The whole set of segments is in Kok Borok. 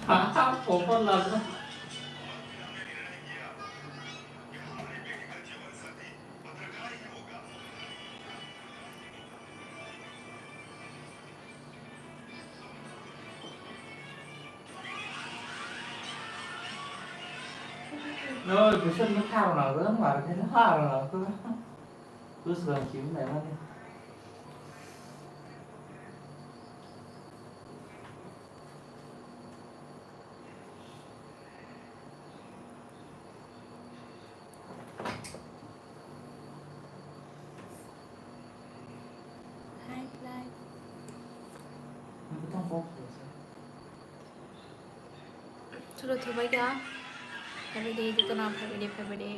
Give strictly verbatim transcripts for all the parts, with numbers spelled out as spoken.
Popo labo. No, bisa metharo na, mara khe haro na. Terus bang cium dah mana? Hi, live. Suro thubai kha. Phaibadi, dukana phaibadi, phaibadi.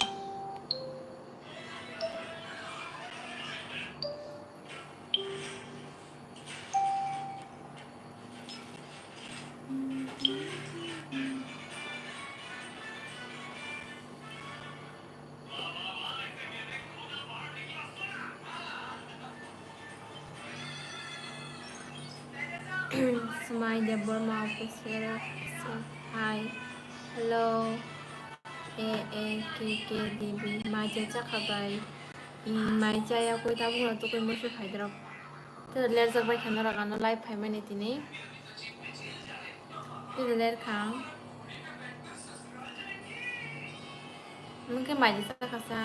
Smai Debbarma official. Hi. Hello. A A K K D B. Mai cha chakha bai. Mai chaya koi tabuk no tukui musu phaidrop. Tei lerjak bai khe norok ano live phaimani tini. Tei lerkha ang. Mungkhe mai cha kasa.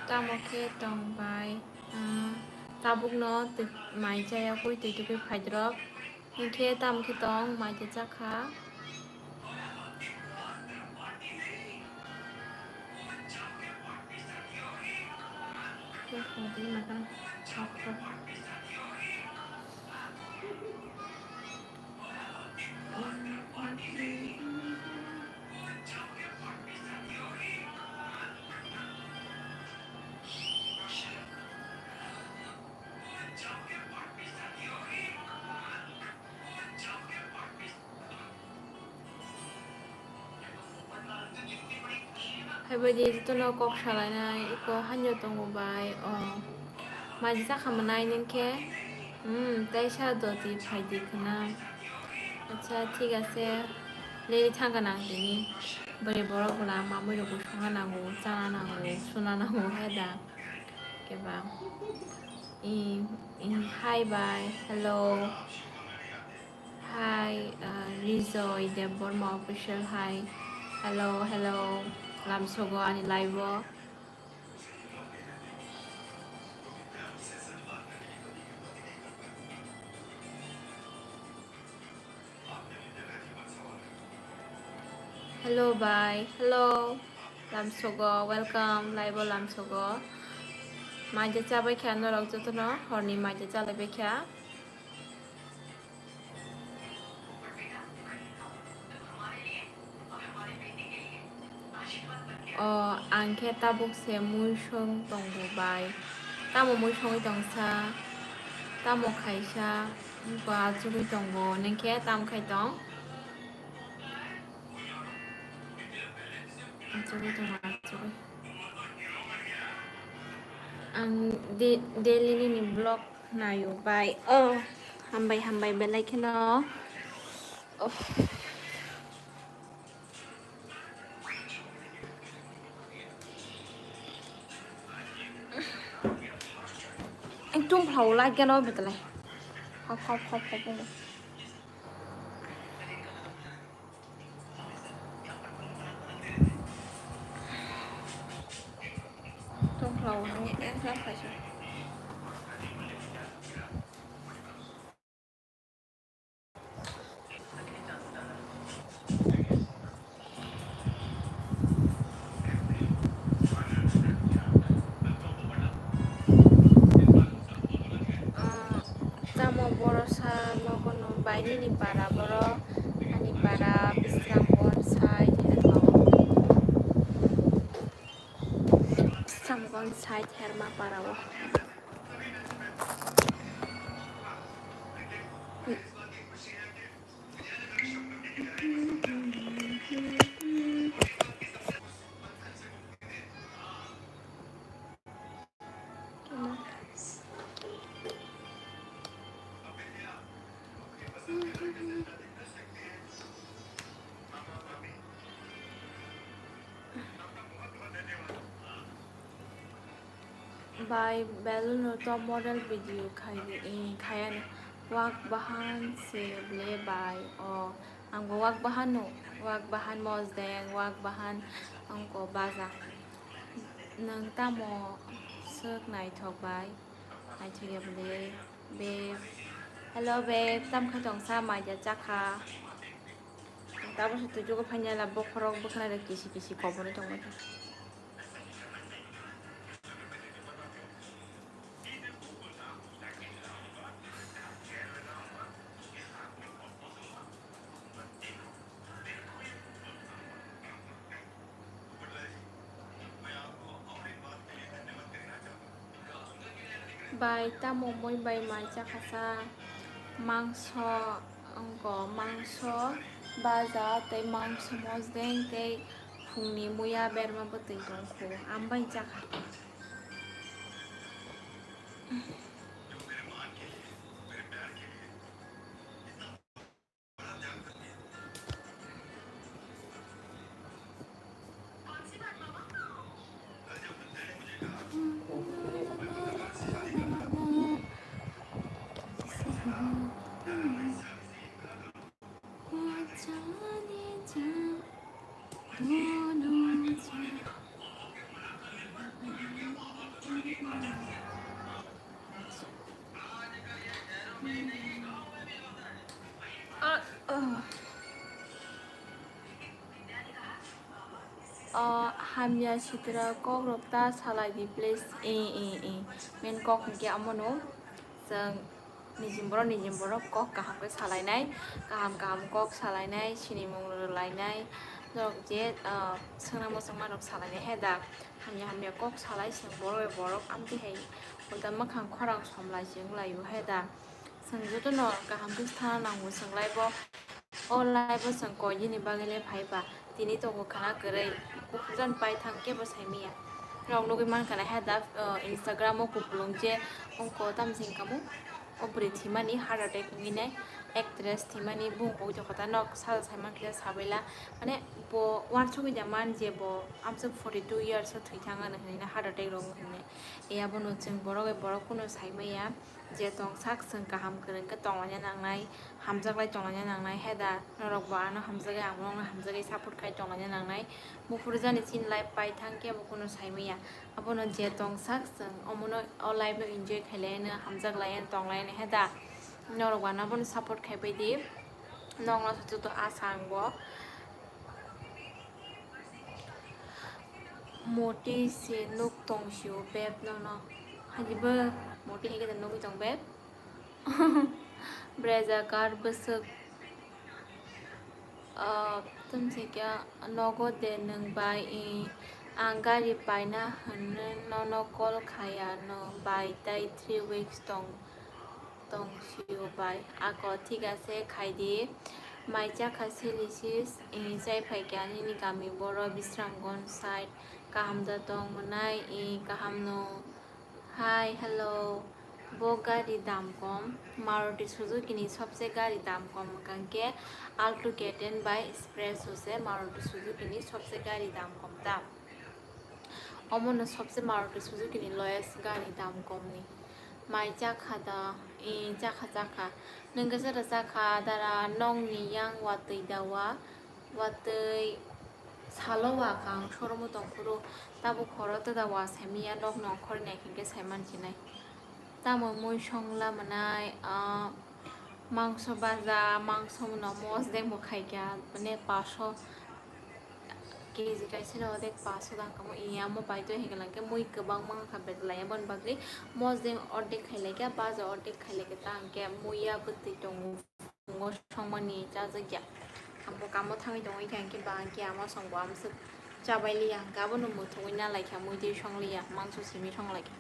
Tamo khe tong bai. Ah, tabuk no twi mai chaya koi twi tukui phaidrop. Hingkhe tamo khe tong mai cha chakha. Phaibadi jotono kok salainai, iko hanjo tongo bai, o. Maji chakha manai ningkhe? Hmm, teisa doti phaidi khna. Acha, thik ase. Nini thangkha nang tini. Bwrwi borok bwla mamwi rokbo songna nango, chana nango, suna nango, hai da? Keba. I, i, hi, bye. Hello. Hi, uh, Rijoy Debbarma official. Hi. Hello, hello. Lamsogo ani live o. Hello, bye. Hello. Lamsogo, welcome. Live o lamsogo. Maija chabai kha norok jotono, horni maija chalaibai kha. O, ang khe tabuk se muisung tongo bai. Tamo muisungwi tongsa? Tamo khaisa? Wngkha achugwi tongo, neng khe tam khai tong? Achugwi tongo, achugwi. Ang de-, daily nini vlog naio bai. Oh, hambai, hambai belai kheno. Oh. Ekdom phalao like gano betalai. Hop, hop, hop, hop, hop. Ekdom phalao ni, ekdom phalao. Ah, tamo borosa nogo no baini ni para borok, ani para Bisramganj side, Bisramganj side Herma para o. Bai, belun no top model video khai di, eh, khai ani. Wak bahan se ble bai, o, ang bo wak bahan no, wak bahan mosdeng, wak bahan angko baja. Nang tamo suk naithok bai, naithok ya ble, babe. Hello babe, tam kha tong sa mai ja cha kha. Tabo se tujugo phanya la bokhorok bwkhwnai rok kisi kisi kobor tongma khe. Bai tamo mui bai mai chakha sa mangso, wngkha mangso baja tei mangso mosdeng tei phungni muya berma bwtwi tongkhu, ambai chakha. O hamya sitra kok rok ta salai di please. E, e, e. Main kok hwnkhe amo no chwng nijim borok, nijim borok kok kaham khe salainai, kaham, kaham kok salainai, sinimung rwlainai, norok je, ah, swngnamo swngma rok salainai he da. Hamya, hamya kok salai chwng borok bai borok amtwi hai ulta mwkhang khorang somlai se wnglaio he da. Chwng jotono kaham khe sana nango chwng life o, o life o chwng koidini bagwi le phai ba tini tongo khana kwrwi, buphurjani paithang kebo saimanya. Norok nugwi mankha na he da, uh, Instagram o kupulung je wngkha tamsing kamo, o bwrwi thwimani heart attack wngwi nai, actress thwimani bumung kok jokha ta nok sal saimankhe sabaila, mane bo uansukwi da man je bo amsuk forty two years o thwi thang ano hinwi heart attack rok wngwi hinwi. E abono chwng borok bai borok kunu saimanya. Je tongsak chwng kaham kwrwng khe tonglaina nangnai, hamjaklai tonglaina nangnai, he da? Norok bo ano hamjagwi, ang bo nokno hamjagwi support khai tonglaina nangnai. Buphurjani chini life paithang kebo kunu saimanya. Abono je tongsak chwng omono o life no enjoy khailaiano, hamjaklaiano, tonglaino, he da? Norok bo ano abono support khaibai di. Nokno joto asa ang bo. Moti se nuk tong sio beb nono. Hajibo moti hai khe nugwi tong beb. Breja kar bwswk. Ah, tumsai khe nogo de nwng bai, i, ang gari paina hwnwi nono call khaya no bai, tai three weeks tong. Tong sio bai. Ako thik ase khai di. Mai chakha silisis, eh, chai phai kha nini kami boro Bisramganj side. Kaham da tong mwnai, eh, kaham no. Hi, hello. Bo gari dam kom. Maruti Suzuki ni sobse gari dam kom wngkha khe Alto K ten bai Expresso se Maruti Suzuki ni sobse gari dam kom ta. Omono sobse Maruti Suzuki ni lowest gari dam kom ni. Mai chakha da, eh, chakha, chakha. Nwng khe chwra chakha dara, nokni yang watwi da wa, watwi salo wa kha ang showroom o tong phuru. Tabuk horo ta da wa saimanya, nokni ongkhorni hai khe saiman sinai. Tamo mui songla mwnai, ah, mangso baja, mangso mano mosdeng bo khai kha, mane paso K G kaisa no odek paso dang kamo iya mo bai to hingla khe mui kwbang mang kha bet lai aboni bagwi mosdeng ordek khai lai kha baja ordek khai lai kha ta hwnkhe mui ya bwtwi tongo phungo songmani chajakya. Ang bo kamo thangwi tongwi kha hwnkhe ba hwnkhe ama song bo amswk chabai liya hwnkhe abono muthungwi na lai kha mui twi song liya mangso simi song lai kha.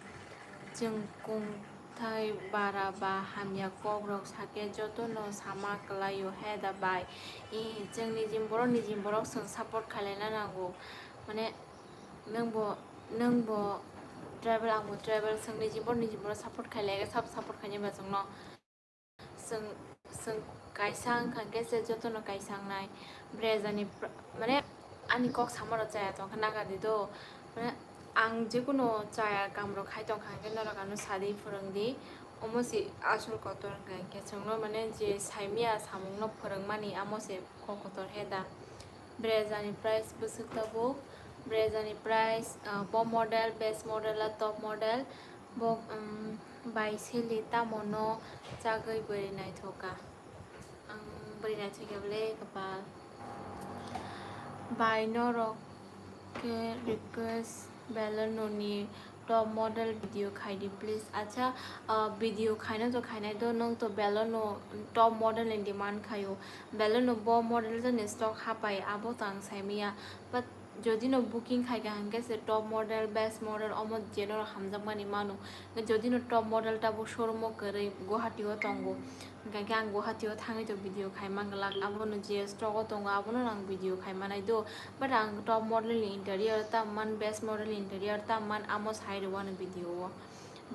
Chwng kung Thai bara ba hamya kok rok sakhe joto no sama kwlai o he da bai. I, chwng nijin borok nijin borok chwng support khailai na nango. Mane nwng bo, nwng bo tribal, ang bo tribal, chwng nijin borok nijin borok support khailai khe sab support khainai ba chwng no. Chwng, Chwng kaisa wngkha khe se jotono kaisa wngnai. Brezani pr-, mane ani kok samarok chaya tongkha naga di do. Mane ang jekuno chaya kamrok khai tongkha khe norok ano sadi phwrwng di. Omo se asol kotor hwnkha khe chwngno mane je saimya samungno phwrwngmani amo se kok kotor he da. Brezani price bwswk tabuk. Brezani price, ah, bo model, best model, ah, top model. Bo, um, bai seli tamo no chagwi bwrwi naithok kha. Ang bwrwi naithok ya bwle kwpal. Bai norok khe request Belononi top model video khai di please. Acha, ah, video khaino to khainai do, nwng to Belono top model ni demand khaio. Belono bo model jani stock hapai abo to ang saimaya. But jodi no booking khai kha hwnkhe se top model, best model omo je norok hamjakmani mano. Jodi no top model tabuk showroom o kwrwi Guwahati o tongo, hwnkhe khe ang Guwahati o thangwi to video khai man glak, abono je stock o tongo abono ang video khai manai do. But ang top model ni interior tam man, best model ni interior tam man, amo sai rw ano video o.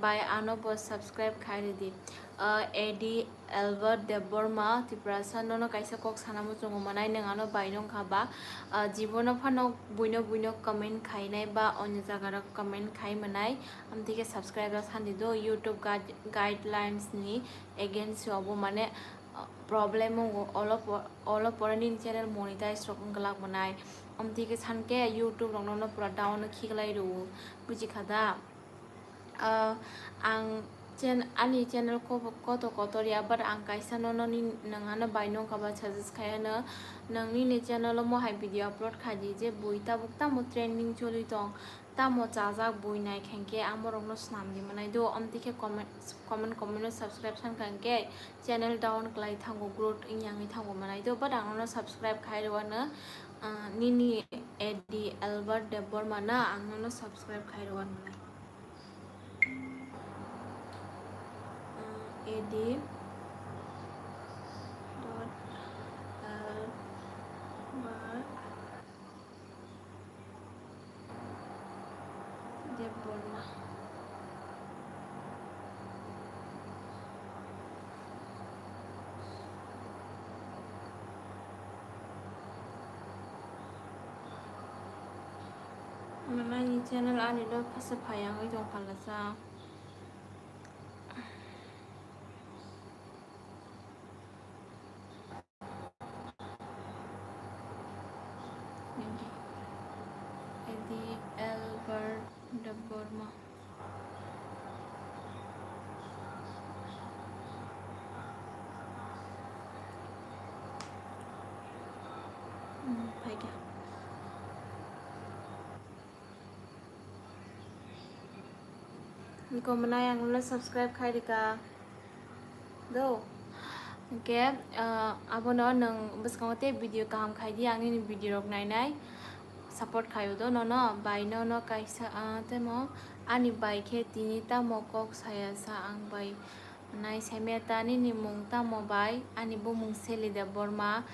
Bai ano bo subscribe khai rw di. Ah, A D Albert Debbarma, Tiprasa, nono kaisa kok sana muchungo manai, nwng ano bai nung kha ba? Ah, jibono phano buino buino comment khainai ba onyo jaga rok comment khai manai, amtwi khe subscribe rok sandi do. YouTube guide-, guidelines ni against o bo mane, ah, problem wngo, olo po-, olo pore nini channel monetize rok wng glak manai, amtwi khe san khe YouTube rok nono pura down khiklai rwo, buji kha da? Ah, ang chen-, ani channel ko-, koto kotor ya, but ang kaisa nono ni, nwng ano bai nung kha ba suggest khai ano, nwng nini channel o mohai video upload khai di, je bui tabuk tamo trending choli tong, tamo chajak bui nai khe hwnkhe amorok no swnam di manai do, amtwi khe comment, comment, comment no subscribe san kha hwnkhe channel down klai thango, growth wngya wngwi thango manai do, but ang nono subscribe khai rw ano, ah, nini A D Albert Debbarma na ang nono subscribe khai rw ano. A D dot L Debbarma. Manani channel ani lo phasa phai ang oi tong phala sa. Edi Albert Debbarma. Hmm, phaikha. Niko mwnai ang nole subscribe khai rika. Do. Hwnkhe, ah, abono nwng bwskango tei video kaham khai di, ang nini video rok nainai support khaio do nono, bai nono kaisa, ah, temo ani bai khe tini tamo kok saya sa ang bai nai saimya ta nini mung tamo bai, ani bumung Seli Debbarma,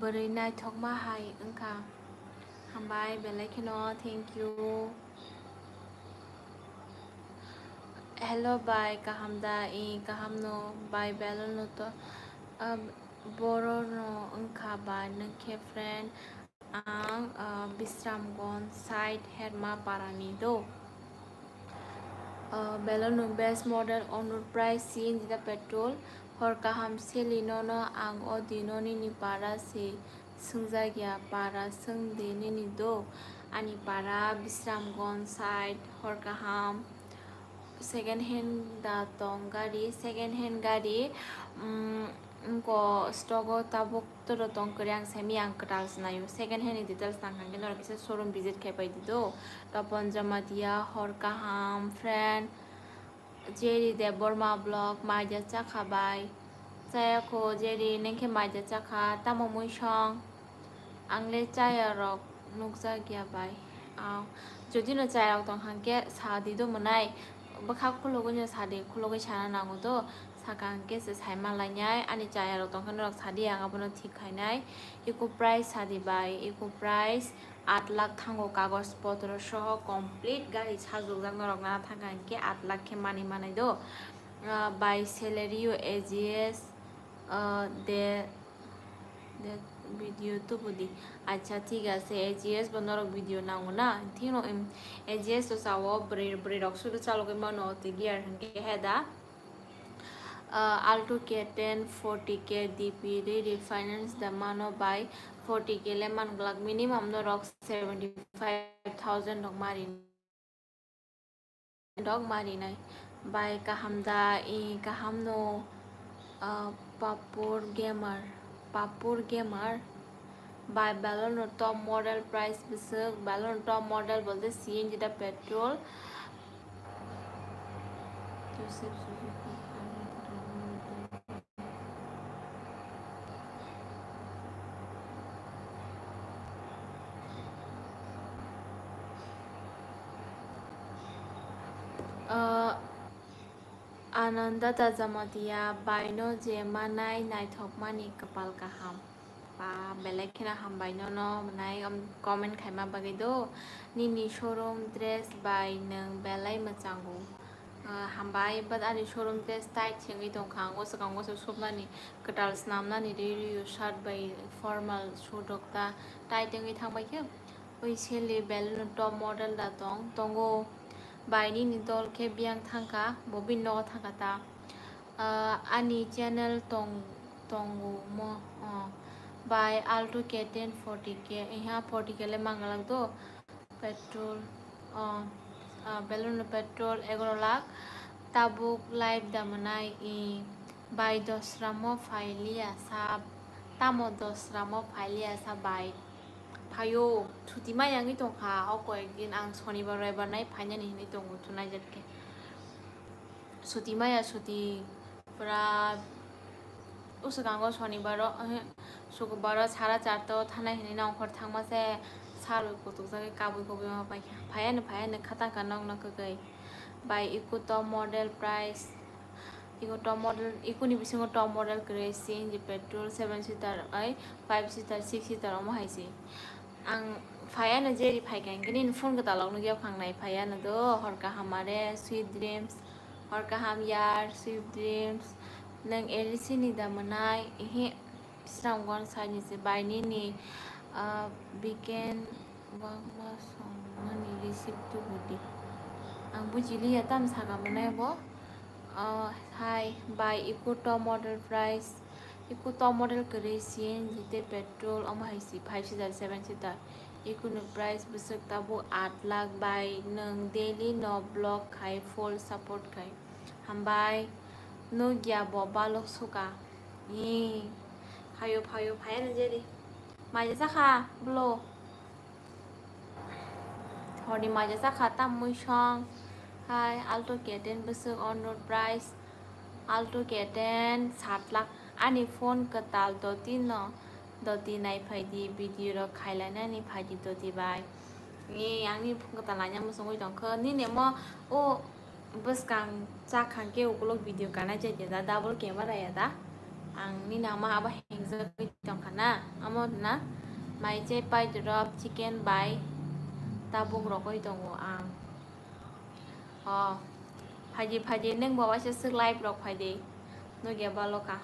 bwrwi naithokma hai wngkha. Hambai belai kheno, thank you. Hello bai, kaham da? I kaham no bai, belai no to, ah, boro no wngkha ba nwng khe friend. Ang, ah, Bisramganj side Herma Parani do. Ah, belai no best model, onur price, C N G da petrol, hor kaham Seli nono ang o dino nini para se. Swngjak ya para, swng di nini do. Ani para Bisramganj side, hor kaham. Second hand da tong gari, second hand gari, mm, wngko stock o tabuk toro tong kwrwi, ang saimanya ang kwtal se naio. Second hand ni details nang kha hwnkhe norok kisa showroom visit khai pai di do. Topon Jamatia, hor kaham, friend. Jerry Debbarma vlog, maija chakha bai. Chaya kho Jerry, neng khe maija chakha, tamo mui song? Ang le chaya rok nukjak ya bai. Aw, jodi no chaya rok tong kha hwnkhe sa di do mwnai. Bwkha khulugwi no sa di, khulugwi sana nango do. Saka hwnkhe se sai ma lainai. Ani chaya rok tong khe norok sa di, ang abono thik khainai. Iko price sa di bai, iko price. Aat lakh thango kagoj potro soho complete gari sajokjak norok nana thangkha hinkhe aat lakh khe manwi manai do. Ah, bai salary o A G S, Ah, de, de video tubu di. Acha, thik ase, A G S bo norok video nango na? Thino, em, A G S to sao, bwrwi, bwrwi rok sudu chalogwi mano, tei gear hwnkhe he da. Ah, Alto K ten forty K D P re refinance da mano bai forty K le man glak, minimum norok seventy five thousand rok mari. Dog marinai. Bai kaham da, i kaham no, ah, Papur Gamer, Papur Gamer. Bai Baleno top model price bwswk, Baleno top model bolte C N G da petrol. Joseph Suzuki. Ah, Ananda Dajamatia baino je manai naithokmani kwpal kaham. Ba, belai kheno hambai nono mwnai, um, comment khaima bagwi do. Nini showroom dress bai nwng belai mwchango. Ah, hambai, but ani showroom dress tight se wngwi tongkha. Ang o swkang o se supnani, kwtal snamnani ri rio shirt bai formal suit rok ta tight wngwi thangbai khe. Oi seli Baleno top model da tong, tongo. Bai nini dol khe biyang thangkha, bo bini nogo thangkha ta. Ah, ani channel tong, tongo mo, ah, bai Alto K ten forty K, iha forty K le mangalak do. Petrol, ah, ah, Baleno petrol egaroh lakh, tabuk live da mwnai, i, bai Dosramo phailiya sa, tamo Dosramo phailiya sa bai. Phaio, chuti maya wngwi tongkha, o koyekdin ang sonibar raibar nai phainani hinwi tongo, thunai jat khe. Chuti maya, chuti pura o swkango sonibaro, eh, sukubaro sara charta o thanai hinwi nongkhor thangma se salwi kutukjagwi kabui kubui ma paikha. Phaiya no, phaiya no, khatang kha nokno kwgwi. Bai iko top model price, iko top model, ikoni bisingo top model kwrwi C N G petrol seven seater, ai five seater, six seater omo hai se. Ang phaiya no jeri phaikha hwnkhe nini phone kwtal rok nukya phang nai phaiya no do, hor kaham are, sweet dreams, hor kaham yar, sweet dreams, nwng L C ni da mwnai, ehe, Bisramganj side ni se bai nini, ah, weekend wngma songmani receipt tubu di. Ang bujiliya tam saka mwnai bo. Ah, hai, bai iko top model price, iko top model kwrwi C N G tei petrol omo hai si five seater, seven seater. Iko ni price bwswk tabuk aat lakh bai nwng daily no vlog khai full support khai. Hambai, nukya bo balok suka. Ee, phaio, phaio, phaiya no jeri. Maija sakha, blo. Hori maija sakha, tam mui song. Hai, Alto K ten bwswk on road price. Alto K ten sat lakh. Ani phone kwtal doti no, doti nai phai di, video rok khailainani phai di doti bai. Ee, ani phone kwtal naina muchungwi tongkha. Nini mo, o, Bwskang chak khan khe ukulok video kanai chai da, double camera ya da. Ang nini ama abo hengjagwi tongkha na, amo na. Mai chai pai drop chicken bai tabuk rogwi tongo ang. O, phaidi phaidi nwng bo waisa swk live rok phaidi. Nugya baloka.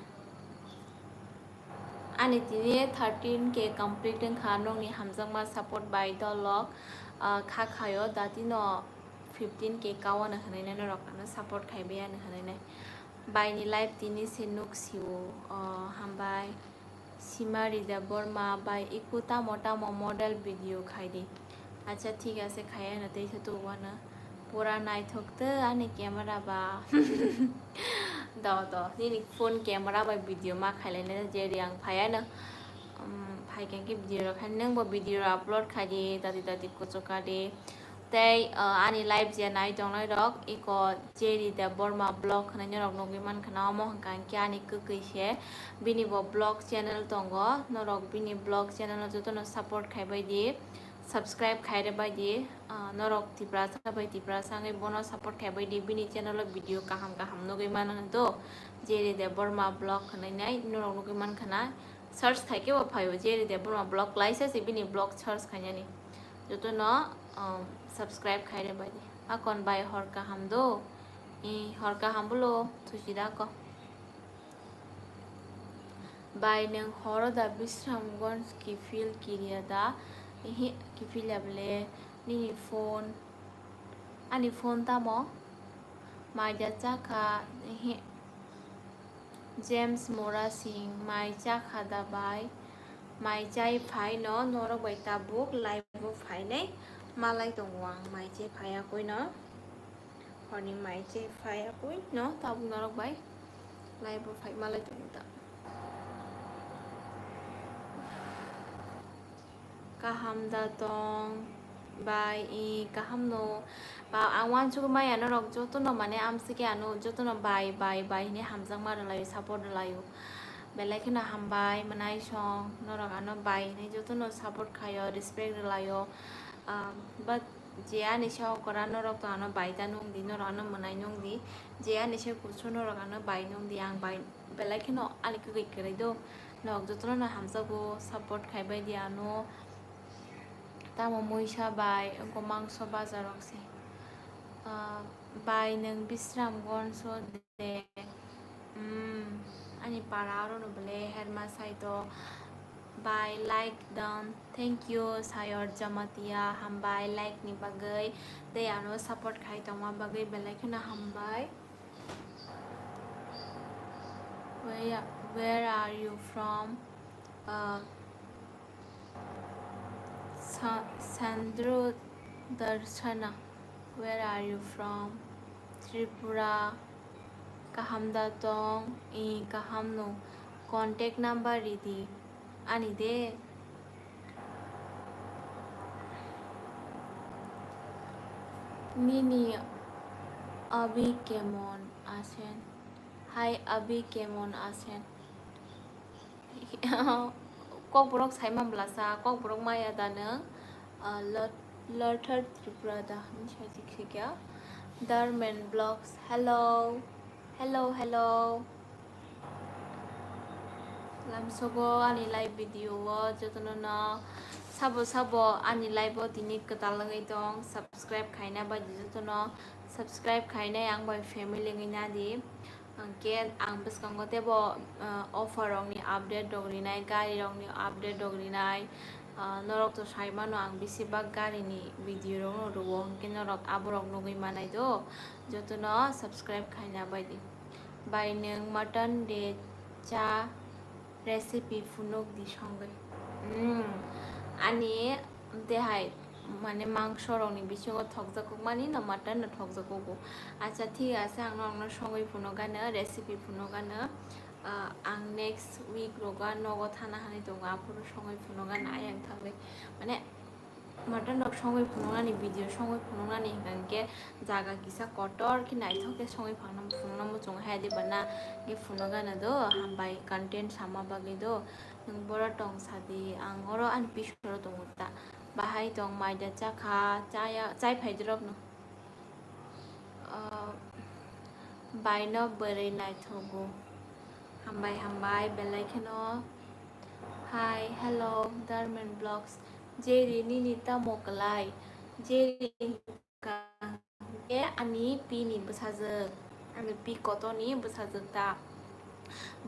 Ani tini thirteen K complete wngkha, nokni hamjakma support bai dolok, ah, kha khaio, datino fifteen K kaono hwnwi nai norok ano support khai bai ani hwnwi nai. Baini live tini se nuk sio, oh, hambai. Simari Debbarma bai iku tamo tamo model video khai di. Acha, thik ase, khaiya no teisa tubuano. Pura naithok tei ani camera ba. Do, do, nini phone camera bai video ma khailainai je ri ang phaiya no. Um, phai khe video rok khai, nwng bo video rok upload khai di, dati dati kuchuk ka di. Tei, uh, ani live je nai tongnai rok, iko Jerry Debbarma vlog hwnwi norok nugwi mankha na, omo hwnkha hwnkhe ani kwkwi se. Bini bo vlog channel tongo, norok bini vlog channel o jotono support khai bai di. Subscribe khai rw bai di, ah, norok Tiprasa bai Tiprasa wngwi bono support khai bai di, bini channel o video kaham kaham nugwi mano do, Jerry Debbarma vlog hwnwi nai norok nugwi mankha na, search khai khe bo phaio, Jerry Debbarma vlog klaisa se bini vlog search khainani, jotono, um, subscribe khai rw bai di. Akon bai hor kaham do, i hor kaham bolo thusi da ko. Bai, nwng horo da Bisramganj kiphil kiriya da? Ehe, kiphil ya bole. Nini phone, ani phone tamo? Mai da chakha? Ehe. James Mora Singh, mai chakha da bai? Mai chai phai no, norok bai tabuk live o phainai malai tongo ang, mai chai phai akui no. Horni mai chai phai akui no, tabuk norok bai live o phai malai tongo ta. Kaham da tong bai? I kaham no. Ba, ang uansukgwi maya norok jotono, mane amsike ano jotono bai, bai, bai hinwi hamjakma rwlaio, support rwlaio. Belai kheno hambai, mwnai song, norok ano bai hinwi jotono support khaio, respect rwlaio. Ah, but je ani se okora norok to ano bai ta nung di, norok ano mwnai nung di. Je ani se kusu norok ano bai nung di, ang bai belai kheno ani kwrwi kwrwi do. Norok jotono no hamjago, support khai bai di ano. Tamo muisa bai, wngkha mangso bazar rok se. Ah, bai nwng Bisramganj o de? Hmm, ani para aro no bole herma sai to. Bai, like done. Thank you, Sayor Jamatia. Hambai, like ni bagwi. Tei ano support khai tongma bagwi belai kheno hambai. Where, where are you from? Uh, Sa-, Sandro Darshana, where are you from? Tripura. Kaham da tong? I, kaham no. Contact number ridi. Ani de. Nini abi kemon asen? Hi abi, kemon asen? Kokborok saima blasa, kokborok maya da nwng? Ah, Lot-, Lothar Tripura da hinwi sai sikya. Darman Vlogs, hello. Hello, hello. Lamsogo ani live video o jotono no sabo sabo ani live o tini kwtal wngwi tong, subscribe khaina bai di jotono, subscribe khainai ang bai family wngwi nadi. Hwnkhe ang bwskango teibo, ah, offer rokni update rok rinai, gari rokni update rok rinai. Ah, norok to sai mano ang bisi bak gari ni video rok no rwo, hwnkhe norok aborok nugwi manai do. Jotono subscribe khaina bai di. Bai nwng mutton de cha recipe phunuk di songwi. Hmm, ani de hai, mane mangso rokni bisingo thokjakukmani no mutton no thokjakugo. Acha, thik ase, ang norokno songwi phunukgano, recipe phunukgano. Ah, ang next week rogo nogo thana hinwi tongo, aphuru songwi phunukgano ayang thangwi. Mane, mutton rok songwi phunuknani, video songwi phunuknani hwnkha hwnkhe jaga kisa kotor khe naithok khe songwi phangna phunukna muchung hai de bana khe phunukgana do, hambai content sama bagwi do. Nwng boro tong sadi, ang oro ani pisoro tongo ta. Bahai tong, maida chakha, chaya, chai phai dirok no. Ah, baino bwrwi naithogo. Hambai, hambai, belai kheno. Hi, hello, Darman Vlogs. Jerry, nini tamo kwlai? Jerry hwnkha hwnkhe ani pini bwsajwk, ani pi kotoni bwsajwk ta.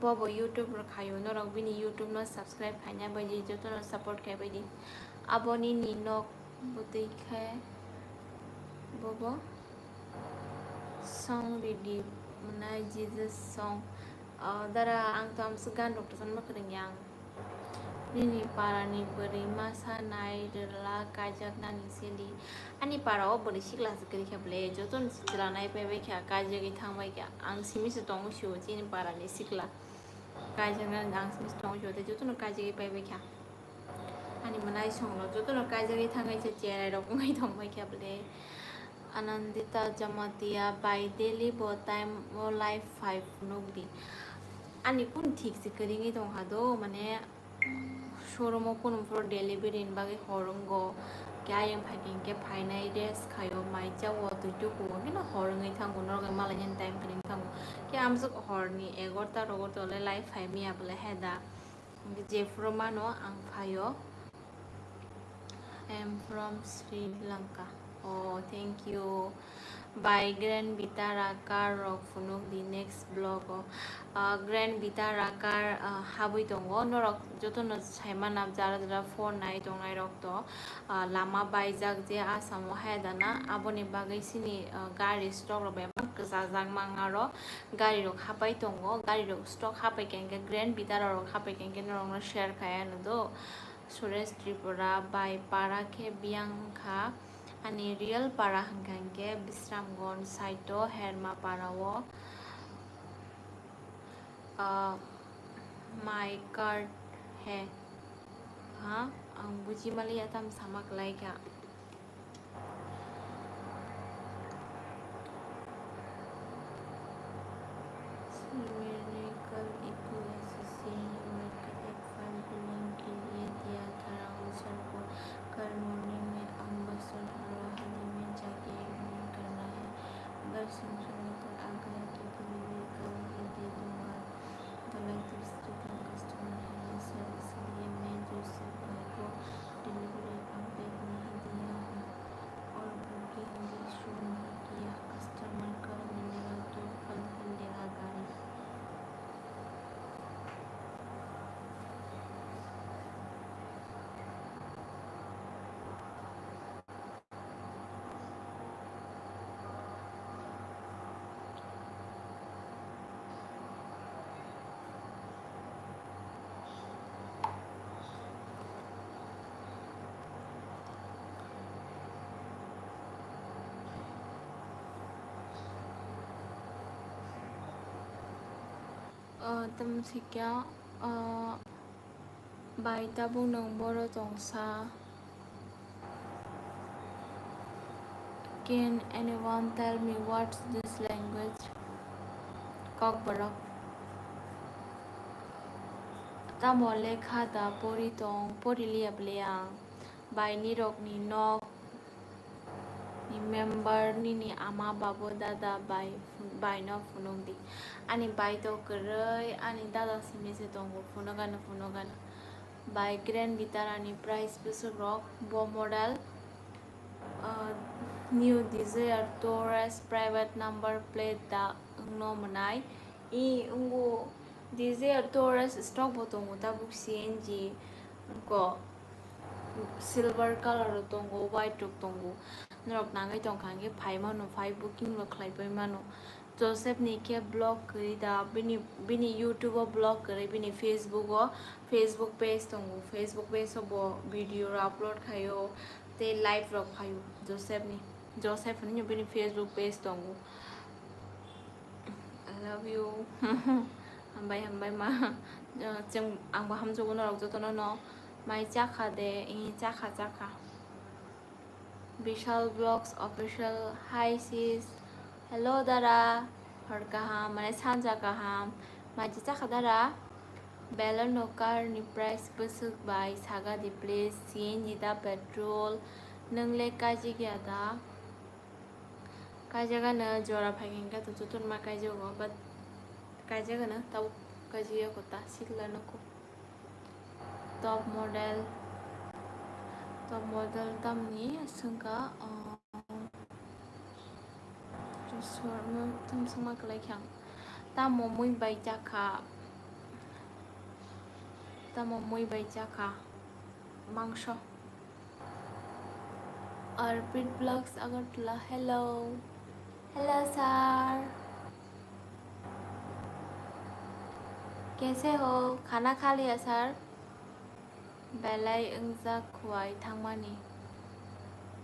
Bobo YouTube rok khaio, norok bini YouTube no subscribe khaina bai di, jotono support khai bai di. Abo nini nok bwtwi khe bobo song ridi mwnai, Jesus song. Ah, dara, ang to amswk gan rok rwchan ma kwrwngya ang. Nini parani bwrwi masa nai rwla kaijaknani seli. Ani para o bwrwi sikla se kwrwi kha ble, jotono chwla nai pai bai kha, kaijagwi thang bai kha. Ang simi se tongo sio chini parani sikla. Kaijaknani ang simi se tongo sio tei jotono kaijagwi pai bai kha. Ani mwnai songno jotono kaijagwi thangwi se cherai rok wngwi tong bai kha ble. Anandita Jamatia, by daily bo time o live five phunuk di. Ani kun thik se kwrwngwi tong kha do, mane showroom o kunu phuru delivery ni bagwi hor wngo. Khe ayang phai khe hinkhe phainai, rest khaio, mai chao, twi tukuo, hino hor wngwi thango, norok malainani time kwrwngwi thango. Khe amswk horni egarota rogo tole live phai maya bole he da. Hinkhe jephuru mano ang phaio. I am from Sri Lanka. Oh, thank you. Bai Grand Vitara car rok phunuk di next vlog o. Ah, Grand Vitara car, ah, habwi tongo. Norok jotono saimana jara jara phone nai tongnai rok to, ah, lama baijak je Assam o haya dana. Aboni bagwi chini, ah, gari stock rok bebak kwchajak mangaro. Gari rok hapai tongo. Gari rok stock hapai khe hwnkhe Grand Vitara rok hapai khe hwnkhe norokno share khai ano do. Suresh Tripura bai para khe biyang wngkha. Ani real para hwnkha hwnkhe Bisramganj side o Herma para o, ah, my card he ha ang buji maliya tam sama kwlai kha. Numerical equal association numerical एक file को link के लिए दिया था राहुल सर को। कल मॉर्निंग में अम्बरसर हल्ला होने में जाके इग्नोर करना है। अगर संशोधित आ गया तो डिलीवरी कल ही दे दूंगा। गलत स्थिति कस्टमर है सर, इसलिए मैं जोसेफ भाई को डिलीवरी अपडेट नहीं दिया हूँ और बुकिंग भी शुरू नहीं किया। कस्टमर कल मिलेगा तो कल मिलेगा गाड़ी। Oh, tamo sikya, oh, bai tabuk nwng boro tongsa. Can anyone tell me what's this language? Kokborok. Tamo lekha da pori tong, pori liya bwleyang. Bai nirokni nok ni member, nini ama, babo, dada, bai, bai no phunuk di. Ani bai to kwrwi, ani dada simi se tongo, phunuk ano, phunuk ano. Bai Grand Vitara ni price bwswk rok, bo model, ah, New Dzire Taurus private number plate da wngno mwnai. I wngo Dzire Taurus stock bo tongo tabuk C N G ko. Silver color rok tongo, white rok tongo. Norok nangwi tongkha hwnkhe phai mano, phai booking rok khlai pai mano. Joseph ni khe vlog kwrwi da, bini, bini YouTube o vlog kwrwi, bini Facebook o, Facebook page tongo, Facebook page o bo video rok upload khaio, tei live rok phaio Joseph ni. Joseph hinwi bini Facebook page tongo. I love you. Hambai, hambai ma. Chwng, angbo hamjago norok jotono no. Mai chakha de, i chakha, chakha. Vishal Vlogs Official, hi sis. Hello dara. Hor kaham, mane sanja kaham. Mai chakha dara. Baleno car ni price bwswk bai saga di please. C N G da petrol. Nwng le kaijak ya da? Kaijagano jora phai hwnkhe to jotono ma kaijago, but kaijagano tabuk kaijagya kota sikla nugo. Top model, top model tamni swngkha, um, tam swngma kwlai khe ang. Tamo mui bai chakha, tamo mui bai chakha mangso. Arpit Vlogs Agartala, hello. Hello, sir. कैसे हो? खाना खा लिया, sir? Belai wngjak khuai thangmani.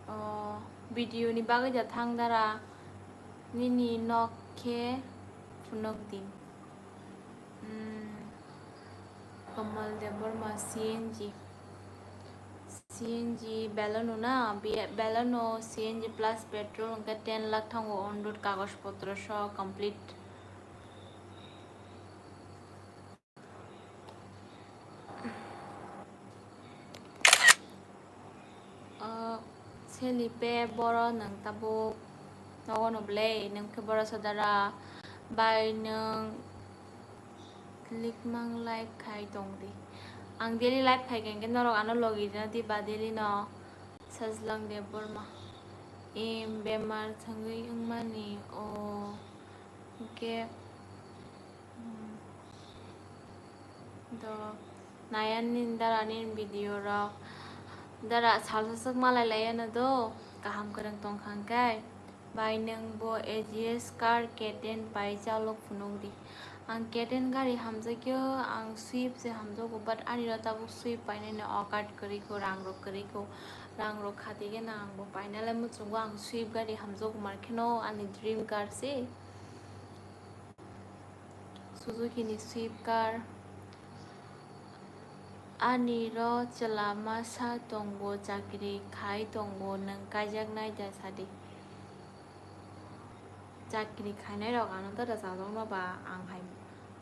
O, video ni bagwi da thang dara. Nini nok khe phunuk di. Hmm. Kamal Debbarma, C N G. C N G Baleno na, Be-, Baleno C N G plus petrol hwnkhe ten lakh thango, on road kagoj potro so complete. O, Selipe boro nwng tabuk nogo no belai, nwng khe boro sodara bai nwng likmang live khai tong di. Ang daily live khai khe norok ano logi rina di ba daily no Sajlang Debbarma. Em, bemar thangwi wngmani o hwnkhe, mm, do nayani dara nini video rok dara salsa swk malai laiya no do kaham kwrwng tongkha hwnkhe. Bai nwng bo A G S car K ten pai chalok phunuk di. Ang K ten gari hamjakyo, ang Swift se hamjago, but ani ro tabuk Swift painani okat kwrwi kho, rang rok kwrwi kho, rang rok khatigena ang bo painalai muchungo, ang Swift gari hamjago, mar kheno ani dream car se Suzuki ni Swift car. Ani ro chwla masa tongo, chakri khai tongo, nwng kaijaknai da sadi. Chakri khainai rok ano da rwchapjakno ba, ang hai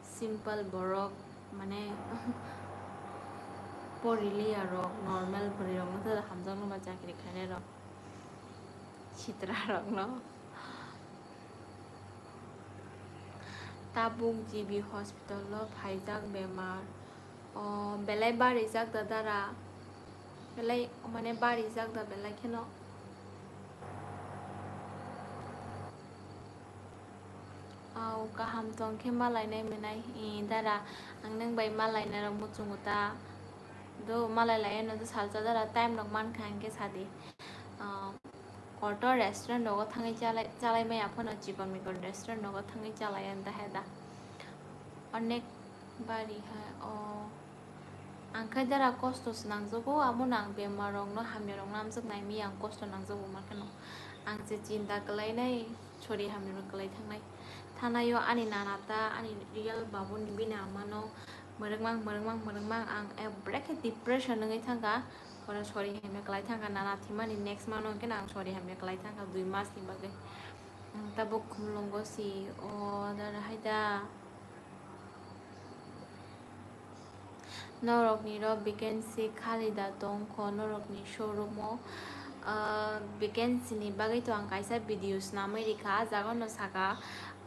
simple borok, mane poriliya rok, normal bwrwi rokno da hamjakno ba chakri khainai rok, sitra rokno. Tabuk G B hospital o phaijak bemar. O belai barijak da dara. Belai mane barijak da belai kheno. Au kaham tong khe malainai mwnai, i dara ang nwng bai malainai rok muchungo ta. Do malai lai eno do salsa dara time rok mankha hwnkhe sadi. Ah, kotor restaurant rogo thangwi chalai, chalai maya phano chikon mikon restaurant rogo thangwi chalai ang da hai da. Onek bari hai o. Ang khe dara kosto se nangjago, amo no ang bemar rok no hamya rok no amjak nai mi ang kosto nangjago ma kheno. Ang se chinta kwlai nai, sori hamya rok kwlai thangnai. Thanaio ani nana ta, ani real babu ni bini ama no mwrwkmang, mwrwkmang, mwrwkmang ang ekbarekhe depression wngwi thangkha. Oro sori hamya kwlai thangkha, nana thwimani next month o hwnkhe no ang sori hamya kwlai thangkha dui mas ni bagwi. Ang tabuk khumlungo si o dara hai da. Norokni ro vacancy khali da tongkho norokni showroom o? Ah, vacancy ni bagwi to ang kaisa video swnamwi rikha, ah jaga no saka,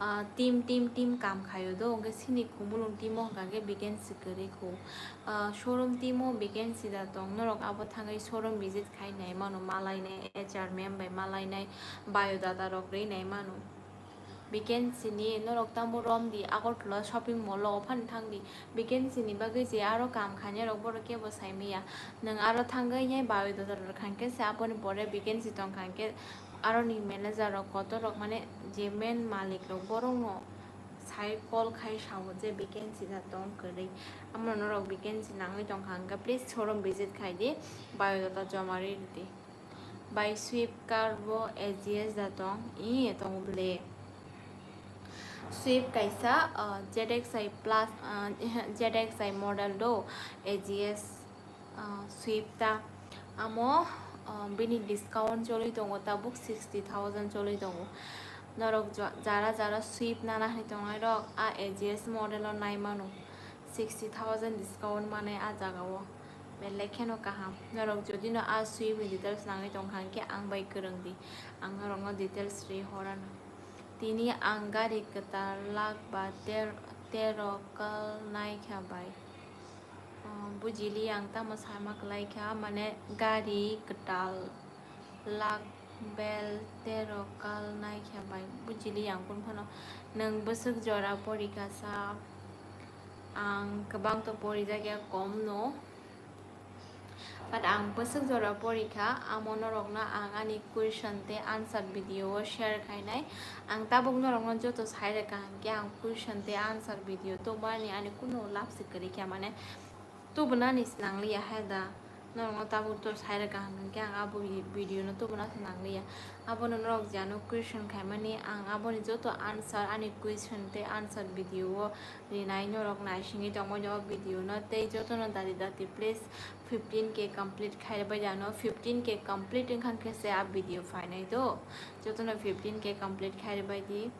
ah, team, team, team kam khaio do, hwnkhe sini khumulung team o hwnkha khe vacancy kwrwi kho. Ah, showroom team o vacancy da tong, norok abo thangwi showroom visit khai nai mano, malainai H R ma'am bai malainai, biodata rok rwi nai mano. Vacancy ni norok tamo rom di, Agartala shopping mall o phano thang di. Vacancy ni bagwi je aro kam khainai rok borok kebo sai maya. Nwng aro thangwi nai biodata rok khankhe se aboni pore vacancy tong khankhe aroni manager rok kotor rok mane je main malik rok borok no sai call khai sao je vacancy da tong kwrwi. Amo norok vacancy nangwi tong kha hwnkhe please showroom visit khai di, biodata joma rwi di. Bai Swift car bo A G S da tong, i tongo bwle. Swift kaisa, ah, Z X I plus, ah, Z X I model do, A G S, ah, Swift ta. Amo, ah, bini discount choli tongo tabuk sixty thousand choli tongo. Norok jo-, jara jara Swift nana hinwi tongnai rok a A G S model o nai mano. Sixty thousand discount manai a jaga o. Belai kheno kaham. Norok jodi no a Swift ni details nangwi tongkha hwnkhe ang bai kwrwng di. Ang norok no details rwi horano. Tini ang gari kwtal lakh ba ter-, tero kal naikha bai. Oh, bujili ang tamo sama kwlai kha, mane gari kwtal lakh bel tero kal naikha bai. Bujili ang kun phano nwng bwswk jora porikha sa, ang kwbang to porijakya kom no. But ang bwswk jora porikha, amo norokno ang ani question tei answer video o share khainai. Ang tabuk norokno joto sai rwkha hwnkhe ang question tei answer video tubumani ani kunu lab se kwrwikha, mane tubunani swnangliya hai da. Norokno tabuk to sai rwkha hwnkhe ang abo video no tubuna swnangliya. Abono norok je ano question khaimani ang aboni joto answer ani question tei answer video o rinai norok naisingwi tongmani o video no tei jotono dati dati please fifteen K complete khai bai jano, fifteen K complete wngkha khe se a video phainai do, jotono fifteen K complete khai bai di.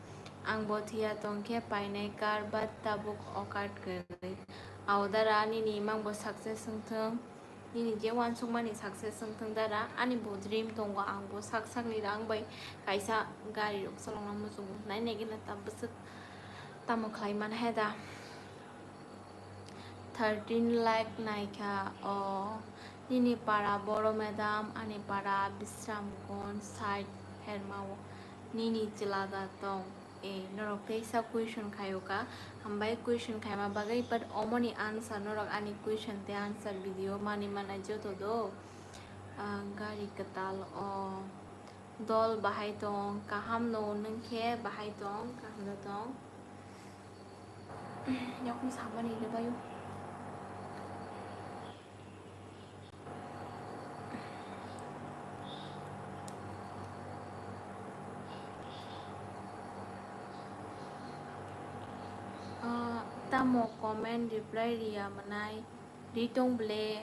Ang bo thiya tong khe painai car but tabuk okat kwrwi. Aodara nini imang bo success wngthung. Nini je uansukmani success wngthung dara, ani bo dream tongo, ang bo sak sakni rang bai kaisa gari rok cholokna muchungo, nainai gina ta bwswk tamo khlai man hai da. Thirteen lakh naikha o, nini para boro madam, ani para Bisramganj side Hermao nini chwla da tong? E, norok teisa question khaio ka, hambai question khaima bagwi, but omoni answer norok ani question tei answer video mani manai joto do. Ah, gari kwtal o dol bahai tong, kaham no nwng khe bahai tong, kaham no tong. Yakung samani le bayo. Ah, tamo comment reply riya manai, ri tong ble,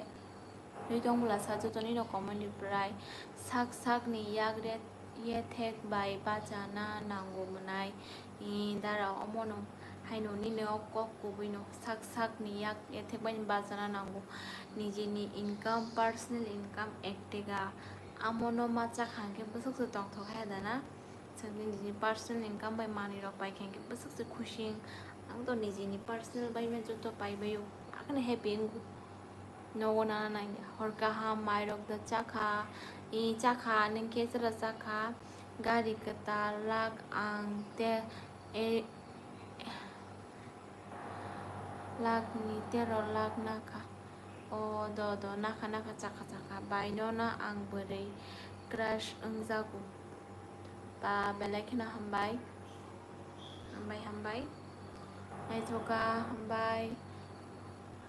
ri tong bwla sa joto nino comment reply. Sak sak ni yak re ye thek bai bachana nango manai, i dara omono haino nini o kok kubui no sak sak ni yak ye thek bai bachana nango. Nijini income, personal income ek tega, amono ma chakha hwnkhe bwswk se tongthok hai dana. Chwng nijini personal income bai manwi rok pai khe hwnkhe bwswk se khusi wng. Ang to nijini personal bai ma joto pai bai o, akheno happy wngo. Nogo nana nangya. Hor kaham, mairok da chakha, i chakha, nwng khe chwla chakha, gari kwtal lak ang te, e, lak ni tero lak nakha. O do do, nakha nakha, chakha chakha, bai no na ang bwrwi crush wngjago. Ba belai kheno hambai. Hambai, hambai. Naithoka, hambai.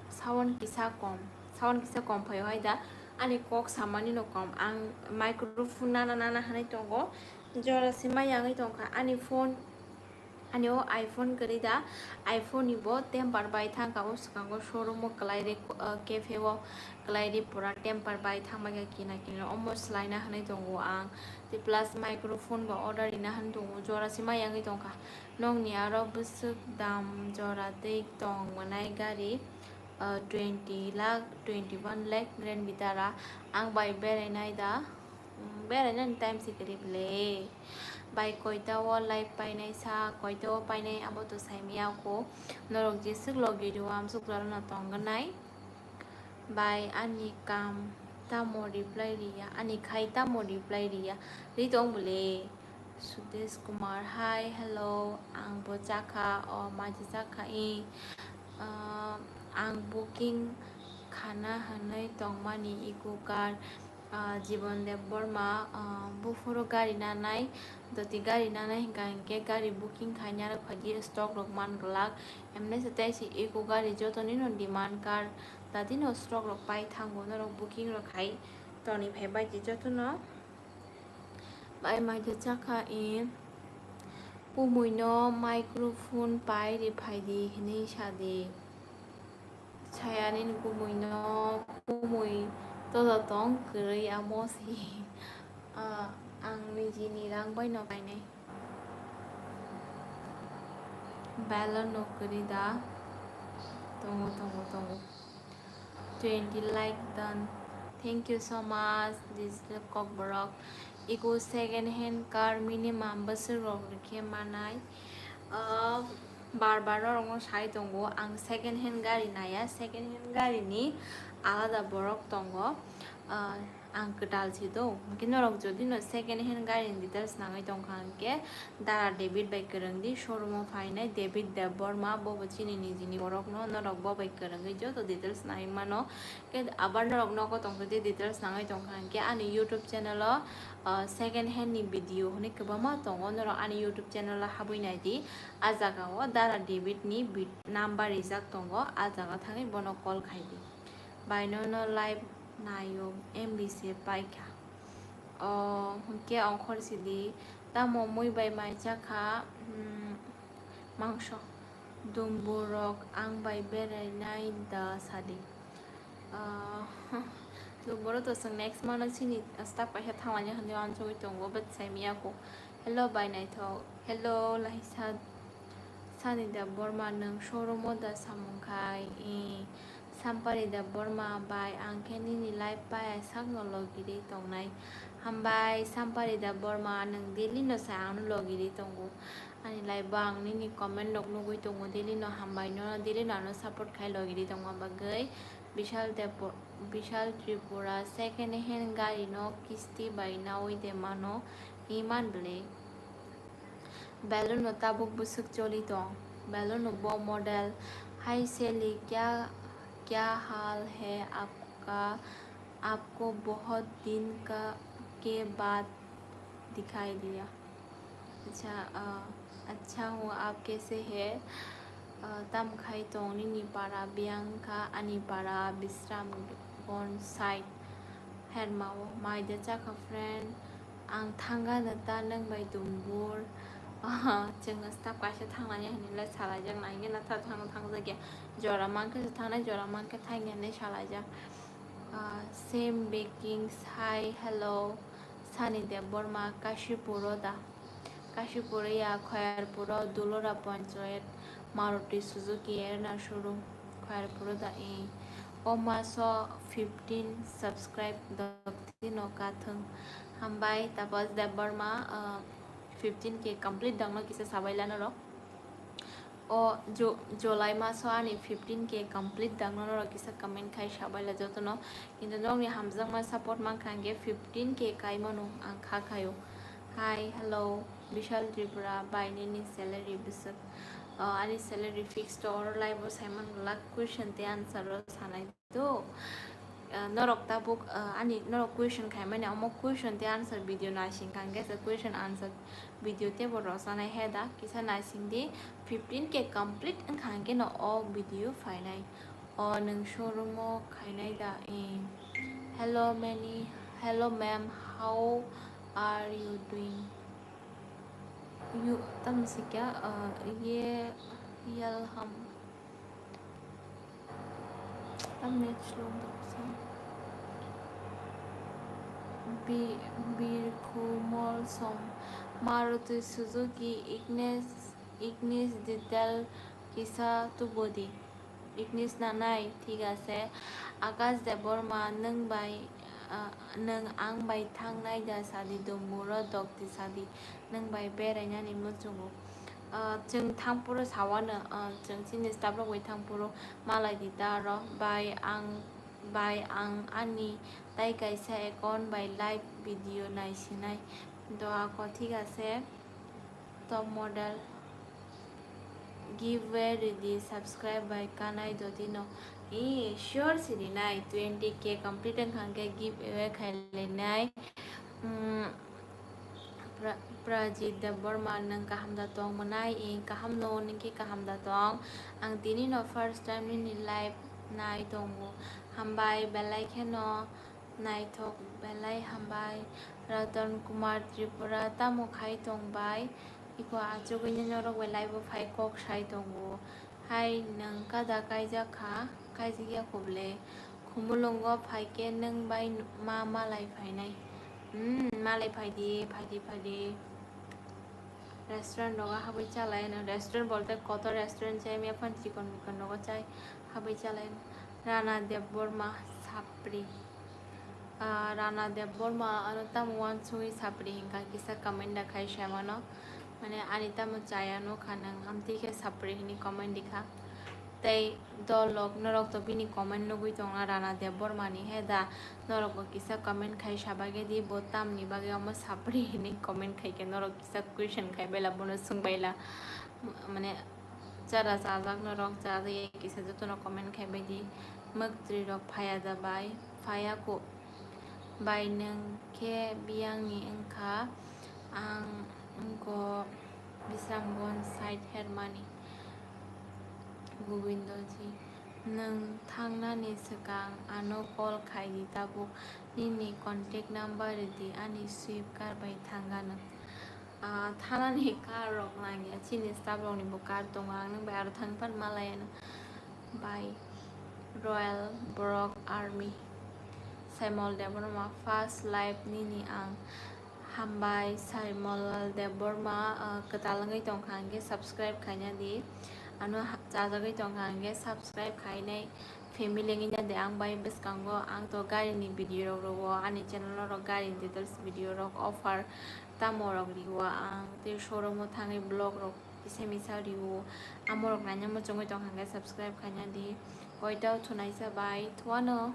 Sound kisa kom. Sound kisa kom phaio hai da. Ani kok samani no kom. Ang microphone nana nana hanai tongo. Jora se maya wngwi tongkha. Ani phone, ani o iPhone kwrwi da. iPhone ni bo temper bai thangkha o swkango showroom o kwlai re, uh, cafe o kwlai re pura temper bai thangbai kha kina kina. Omo swlaina hanai tongo ang. Tei plus microphone bo order rina han tongo, jora se ma yangwi tongkha. Nokni aro bwswk dam jora tei tong mwnai gari, ah, twenty lakh, twenty one lakh Grand Vitara. Ang bai berai nai da, mm, berai nani time se kwrwi ble. Bai koita o live painai sa, koita o painai abo to sai maya kho. Norok jeswk logi rw amsuk jora no tong gwnai. Bai ani kam tamo reply riya, ani khai tamo reply riya, ri tong bole. Sudesh Kumar, hi, hello, ang bo chakha, o maji chakha i, ah, ang booking khana hwnwi tongmani eco car, ah, Jibon Debbarma, ah, buphuru gari nanai, doti gari nanai hwnkha hwnkhe gari booking khaina rok phaidi stock rok man glak, emne se tei se eco gari jotoni no demand car. Dadino stock rok pai thango norok booking rok khai toni phai bai di jotono. Bai mai khe chakha i kumui no microphone pai ri phai di hinui sa di. Saya nini kumui no kumui todo tong kwrwi amo si. Ah, ang nijini rang bai no painai. Belon no kwrwi da. Tongo, tongo, tongo. Twenty like done. Thank you so much, digital kokborok. Iko second hand car minimum bwswk rok rwkhe manai. Ah, bar bar norokno sai tongo, ang second hand gari naiya, second hand gari ni alada borok tongo. Ah, ang kwtal si do. Hwnkhe norok jodi no second hand gari ni details nangwi tongkha hwnkhe Dara David bai kwrwng di, showroom o phainai David Debbarma, bo bo chini nijini borok no, norok bo bai kwrwngwi joto details nangwi mano. Khe abar norok nogo tongthoidi details nangwi tongkha hwnkhe ani YouTube channel o, ah, second hand ni video hwnwi kwbangma tongo, norok ani YouTube channel o habwi naidi. A jaga o Dara David ni vid-, number rijak tongo, a jaga thangwi bono call khaidi. Bai nono live naio M B se paikha. O hwnkhe ongkhor sidi, tamo mui bai mai chakha, hmm, mangso. Dumburok ang bai berai nai da sadi. Ah, Dumburo to chwng next month o chini staff kaisa thanglaina hinwi uansugwi tongo, but saimiyakho. Hello bai naithok. Hello laisa. Sani Debbarma, nwng showroom o da samung khai? Ee. Sampari Debbarma bai ang khe nini live paiya sakno logirwi tongnai. Hambai Sampari Debbarma, nwng daily no sai angno logirwi tongo. Ani live o ang nini comment rok nugwi tongo, daily no hambai no, daily no ano support khai logirwi tongma bagwi. Bishal Debbo-, Bishal Tripura, second hand gari no kisti bai naui de mano, Iman bele. Balloon no tabuk bwswk choli tong. Balloon no bo model. Hi Sally, kya, kya hal hai aapka? Aapko bahut din ka, ke baad dikhai diya. Acha, ah, acha hoon, aap kaise hai? Ah, tam khai tong nini para? Bianca, ani para Bisramganj side. Hermao, maida chakha friend. Ang thangano ta nwng bai dumbur. Chwng staff kaisa thangnani hinwi le salaijak, naikhe na ta thang, thangjakya. Jora mankhe se thangnai, jora mankhe thangya hinwi salaijak. Ah, same bakings, hi, hello. Sani Debbarma, Kashipuro da? Kashipuro ya, Khayarpuro, Dulora Panchayat, Maruti Suzuki, Erna showroom, Khayarpuro da, eh. O maso fifteen subscribe doktino kathwng. Hambai, tapos Debbarma, ah, fifteen K complete dangno kisa sabaila norok. O Ju-, July maso ani fifteen K complete dangno norok kisa comment khai sabaila jotono. Kintu nokni hamjakma support mankha hwnkhe fifteen K kaimano ang kha khaio. Hi, hello, Bishal Tripura, bai nini salary bwswk? O, ani salary fixed to oro live o saiman glak question tei answer o sanai. To, ah, norok tabuk, ah, ani norok question khaimani omo question tei answer video naising kha hwnkhe se question answer video teibo rwchanai he da kisa naising di. Fifteen K complete wngkha hwnkhe no o video phainai. O nwng showroom o khainai da? Eh. Hello many, hello ma'am, how are you doing? You, tamo sikya, ah, ye yalham. Tam net slow dok sa. Bi-, Birkhumol som. Maruti Suzuki Ignis, Ignis detail kisa tubodi. Ignis nanai, thik ase. Akash Debbarma, nwng bai, ah, nwng ang bai thangnai da sadi, Domburo dokti sadi. Nwng bai berainani muchungo. Ah, chwng thangphuru sawano, ah, chwng chini staff rok bai thangphuru malai di ta aro bai ang, bai ang ani tai kaisa account bai live video naisinai do ako, thik ase. Top model giveaway ridi, subscribe bai Kanai Dotino. Eh, sure sirinai, twenty K complete wngkha hwnkhe giveaway khailainai. Hmm, Pra-, Prajit Debbarma, nwng kaham da tong mwnai? Ing kaham no, ningkhe kaham da tong? Ang tini no first time nini live nai tongo. Hambai belai kheno naithok belai hambai. Ratan Kumar Tripura, tamo khai tong bai? Iko achugwi norok bai live o phai kok sai tongo. Hai, nwng kada kaijak kha? Kaijak ya kho ble? Khumulwngo phai khe nwng bai ma malai phainai. Hmm, malai phai di, phai di, phai di. Restaurant rogo habwi chalai no. Restaurant bolte kotor restaurant chai mia phan chikon mikon rogo chai habwi chalai no. Rana Debbarma Sapri. Ah, Rana Debbarma ano tamo uansugwi Sapri hinkha kisa comment da khai sai mano. Mane ani tamo chaya nukha nwng, amtwi khe Sapri hini comment dikha. Tei dolok norok to bini comment nugwi tongna Rana Debbarma ni he da, norok bo kisa comment khai sa bagwi di, bo tamni bagwi omo Sapri hini comment khai khe norok kisa question khai baila, bono swng baila. Mane chara chajak norok chajak ya kisa jotono comment khai bai di. Mwktwi rok phaya da bai? Phaya ko. Bai nwng khe biyangni wngkha, ang wngkho Bisramganj side Hermani. Govindoji, nwng thangnani swkang ano call khai di tabuk, nini contact number rwdi, ani Swift car bai thangano. Ah, thanani car rok nangya, chini staff rokni bo car tongo, ang nwng bai aro thang pan malaya no. Bai Royal Borok Army. Saimol Debbarma, first live nini ang. Hambai Saimol Debbarma, ah, kwtal wngwi tongkha hwnkhe subscribe khaina di. Ano ha-, chajagwi tongkha hwnkhe subscribe khainai family wngwi na di. Ang bai bwskango ang to gari ni video rok rwo, ani channel o rok gari ni details video rok, offer tamo rok rwo, ang tei showroom o thangwi vlog rok kisa misa rwo, amorok naina muchungwi tongkha hwnkhe subscribe khaina di. Koito thunaisa bai thuano.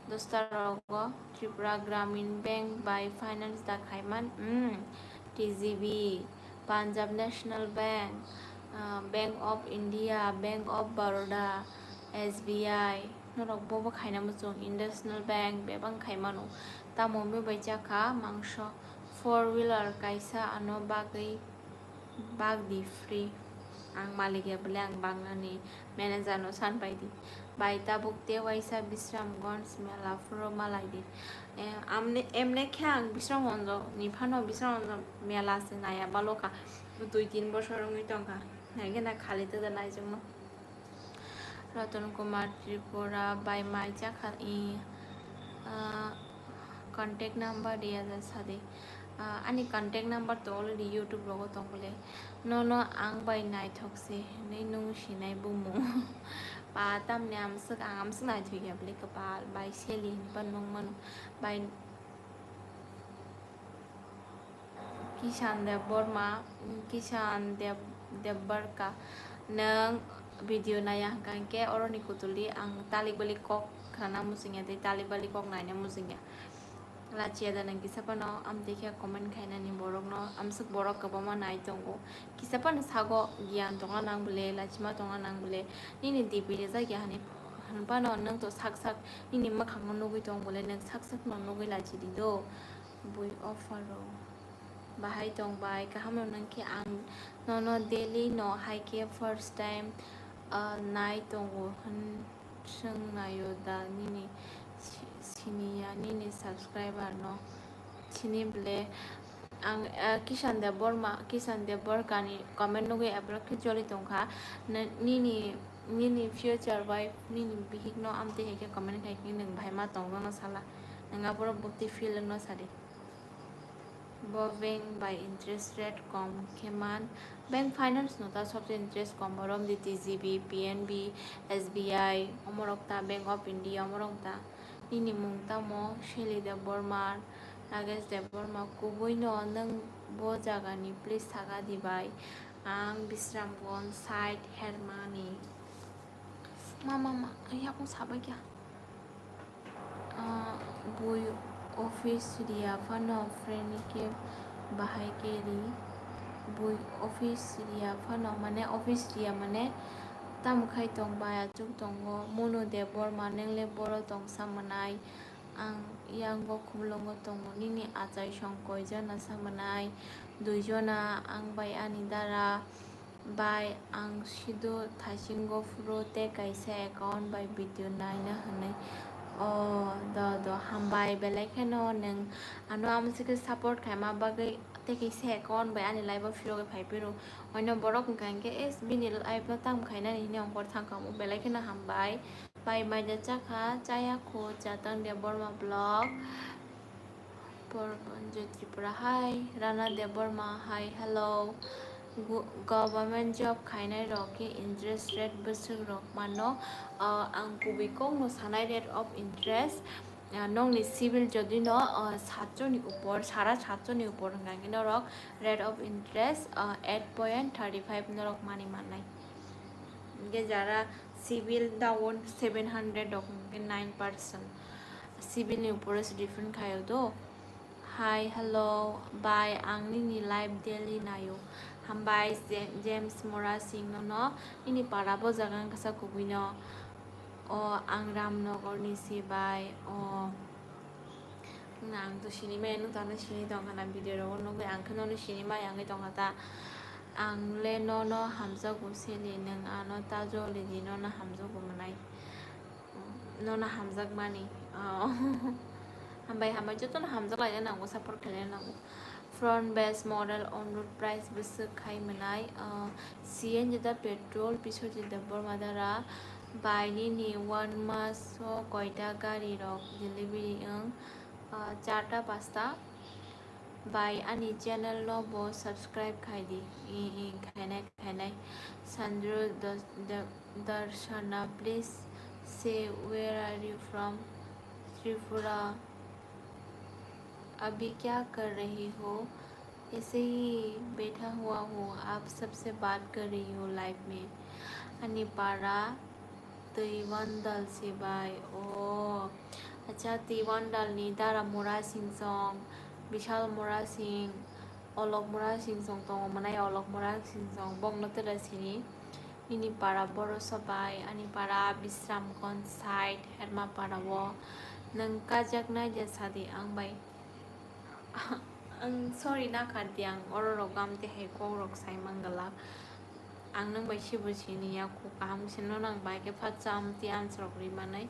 Dosta rogo Tripura Gramin Bank bai finance da khaiman, mm, T G B, Punjab National Bank, ah, Bank of India, Bank of Baroda, S B I, norok bobo khaina muchung, International Bank bebak khaimano. Tamo mui bai chakha mangso four wheeler kaisa ano bagwi bak di free. Ang malik ya bole ang bangnani manager no san pai di. Bai tabuk te waisa Bisramganj mela phuro malai di. Eh, amne, emne khe ang Bisramganj ni phano Bisramganj mela se naya balo kha. Dui tin bosor wngwi tong kha. Nai khe na khali te da nai jongno. Ratan Kumar Tripura bai mai chakha i, ah, contact number riya ja sadi. Ah, ani contact number to already YouTube rogo tong bole. Nono ang bai naithok se hinwi nung sinai bumung. Pa tamni amswk, ang amswk naithok ya bole kwpal bai seli hinba nung mano. Bai Kishan Debbarma, Kishan Deb-, Debbarka, nwng video naiya hwnkha hwnkhe oroni kutuli ang talik balik kok khana muchungya tei talik balik kok naina muchungya. Lachiya da nwng kisa phano amtwi khe comment khainani borokno amswk borok kwbangma nai tongo. Kisa phano sago giyan tongna nang bole, lachima tongna nang bole, nini D P rijak ya hani, hwnphano nwng to sak sak nini mwkhangno nugwi tong bole, nwng sak sakno nugwi lachi di do. Bui offer o bahai tong bai, kaham no nang khe ang nono daily no hai khe first time, ah, nai tongo hwn swng naio da nini si-, siniya nini subscriber no sini ble ang, ah, Kishan Debbarma, Kishan Debbarkani comment nugwi abrak khe joli tongkha. Na-, nini, nini future wife, nini bihik no amtwi hai khe comment khai khe nwng bahai ma tongjakno sala. Nwng aphuru bwtwi feel wngno sadi. Bo bank bai interest rate kom khe man. Bank finance no ta sobse interest kom borom di T G B, P N B, S B I, omorok ta Bank of India, omorok ta. Nini mung tamo Shelly Debbarma, Nagesh Debbarma, kubui no nwng bo jaga ni please saga di bai. Ang Bisramganj side Hermani. Ma, ma, ma, yakung sabai kya? Ah, bui office riya phano friend ni khe bahai khe ri. Bui office riya phano, mane office riya mane tamo khai tong bai achuk tongo. Monu Debbarma, nwngle boro tongsa mwnai. Ang yango khumlungo tongo. Nini achai song koi jona sa mwnai? Dui jona, ang bai ani dara. Bai, ang sido thaisingo phuru tei kaisa account bai video naina hwnwi. O, do, do, hambai, belai kheno nwng ano amswkhe support khaima bagwi tei kaisa account bai ani live o phirogwi phai phiro. Oino borok hwnkha hinkhe, es, bini live no tam khainani hwnwi ongkhor thangkha, omo belai kheno hambai. Bai, mai da chakha, chaya kho, Chatang Debbarma vlog. Porbanjo Tripura, hi. Rana Debbarma, hi, hello. Gu-, government job khainai rok khe interest rate bwswk rok mano. Ah, ang kubui kok no sanai rate of interest. Ah, nokni civil jodi no, ah, satso ni upor, sara satso ni upor hwnkha khe norok rate of interest, ah, eight point thirty five norok mani mannai. Hwnkhe jara civil down seven hundred rok hwnkhe nine percent. Civil ni upor se different khaio do. Hi, hello, bai, ang nini live daily naio. Hambai, Je-, James Mora Singh no, no, nini para bo jaga wngkha sa kubui no. O, ang Ramnagar ni si bai, o. Nang to sini maya, nung tano sini tong khana video rogo nugwi, ang khe nono sini maya wngwi tong kha ta. Ang le nono hamjago seli, nwng ano ta joli di, nono hamjago mwnai. Nono hamjakmani. Oh. Hambai, hambai, jotono hamjak laina nango, support khlaina nango. Front base model on road price bwswk khai mwnai, ah, C N G da petrol, Biswajit Debbarma dara bai nini one mas o koita gari rok delivery wng, ah, charta pasta bai ani channel no bo subscribe khai di, i, i, khainai, khainai. Sandro Dos-, Do-, Darshana, please say where are you from? Tripura. अभी क्या कर रही हो? ऐसे ही बैठा हुआ हूँ, आप सबसे बात कर रही हूँ लाइव में। Ani para twi wandal se bai. O, Acha Tiwandal ni Dara Mura Singh song, Bishal Mura Singh, Olok Mura Singh song tongo mwnai, Olok Mura Singh song bokno tera sini. Nini para boro sobai, ani para Bisramganj side, Herma para o. Nwng kajaknai je sadi ang bai. Ang sorry na khardi, ang oro rok amte hai kok rok sai mangala. Ang nwng bai sibo sini ya, kok kaham se no nang bai khe phatsa amte answer rok ri manai.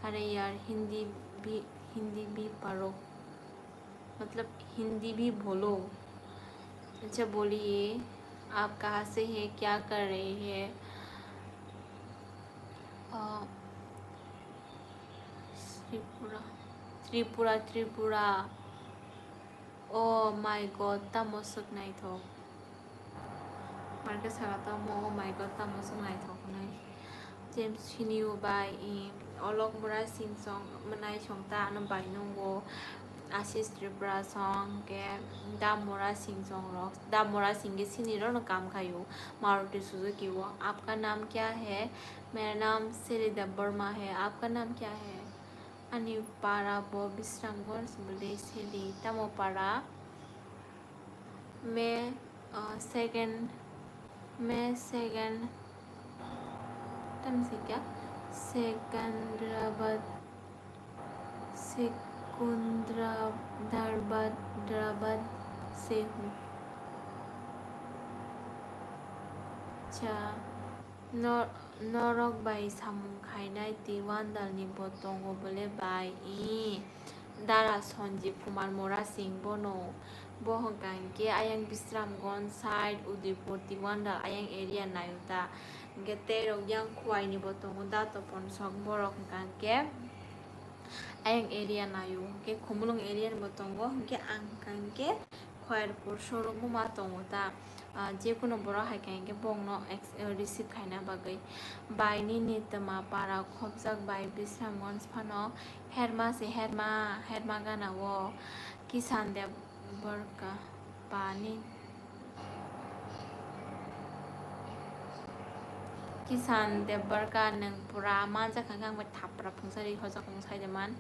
Are yar Hindi bhi, Hindi bhi paro. मतलब हिंदी भी बोलो। अच्छा बोलिए, आप कहाँ से हैं, क्या कर रहे हैं? अ, त्रिपुरा, त्रिपुरा, Tripura. Oh my God, tamo swk naithok. Marke saka tamo, oh my God, tamo swk naithok hwnwi. James Shinio bai, i, Olok Mura Singh song mwnai song ta ano bai nungo. Ashish Tripura song ke Da Mura Singh song rok. Da Mura Singh ke sini rok no kam khayo. Maruti Suzuki o. Aapka naam kya hai? Mera naam Seli Debbarma hai. Aapka naam kya hai? Ani para bo Bisramganj bole Seli. Tamo para? मैं, अ, second, मैं second, tamo se kya? Secunderabad, Secunderabad, Darabad se हूँ। Acha, nor-, norok bai samung khainai Tiwandal ni bo tongo bole bai? Ih. Dara Sanjeev Kumar Mora Singh bono, bo hwnkha hwnkhe ayang Bisramganj side, Udaipur, Tiwandal ayang area naio ta. Hwnkhe tei rok yang Khowai ni bo tongo da Topon Sok, borok hwnkha hwnkhe ayang area naio, hwnkhe Khumulwng area ni bo tongo, hwnkhe ang hwnkha hwnkhe Khowai Airport showroom o ma tongo ta. Ah, jekunu borok hai khe hwnkhe bongno ex-, eh, receive khaina bagwi. Bai nini twma para khopjak bai Bisramganj phano herma se herma, herma gana o Kisan Debbarka bani. Kisan Debbarka nwng pura manjak kha khe ang bai thapra phungsari hojak phungsai de man.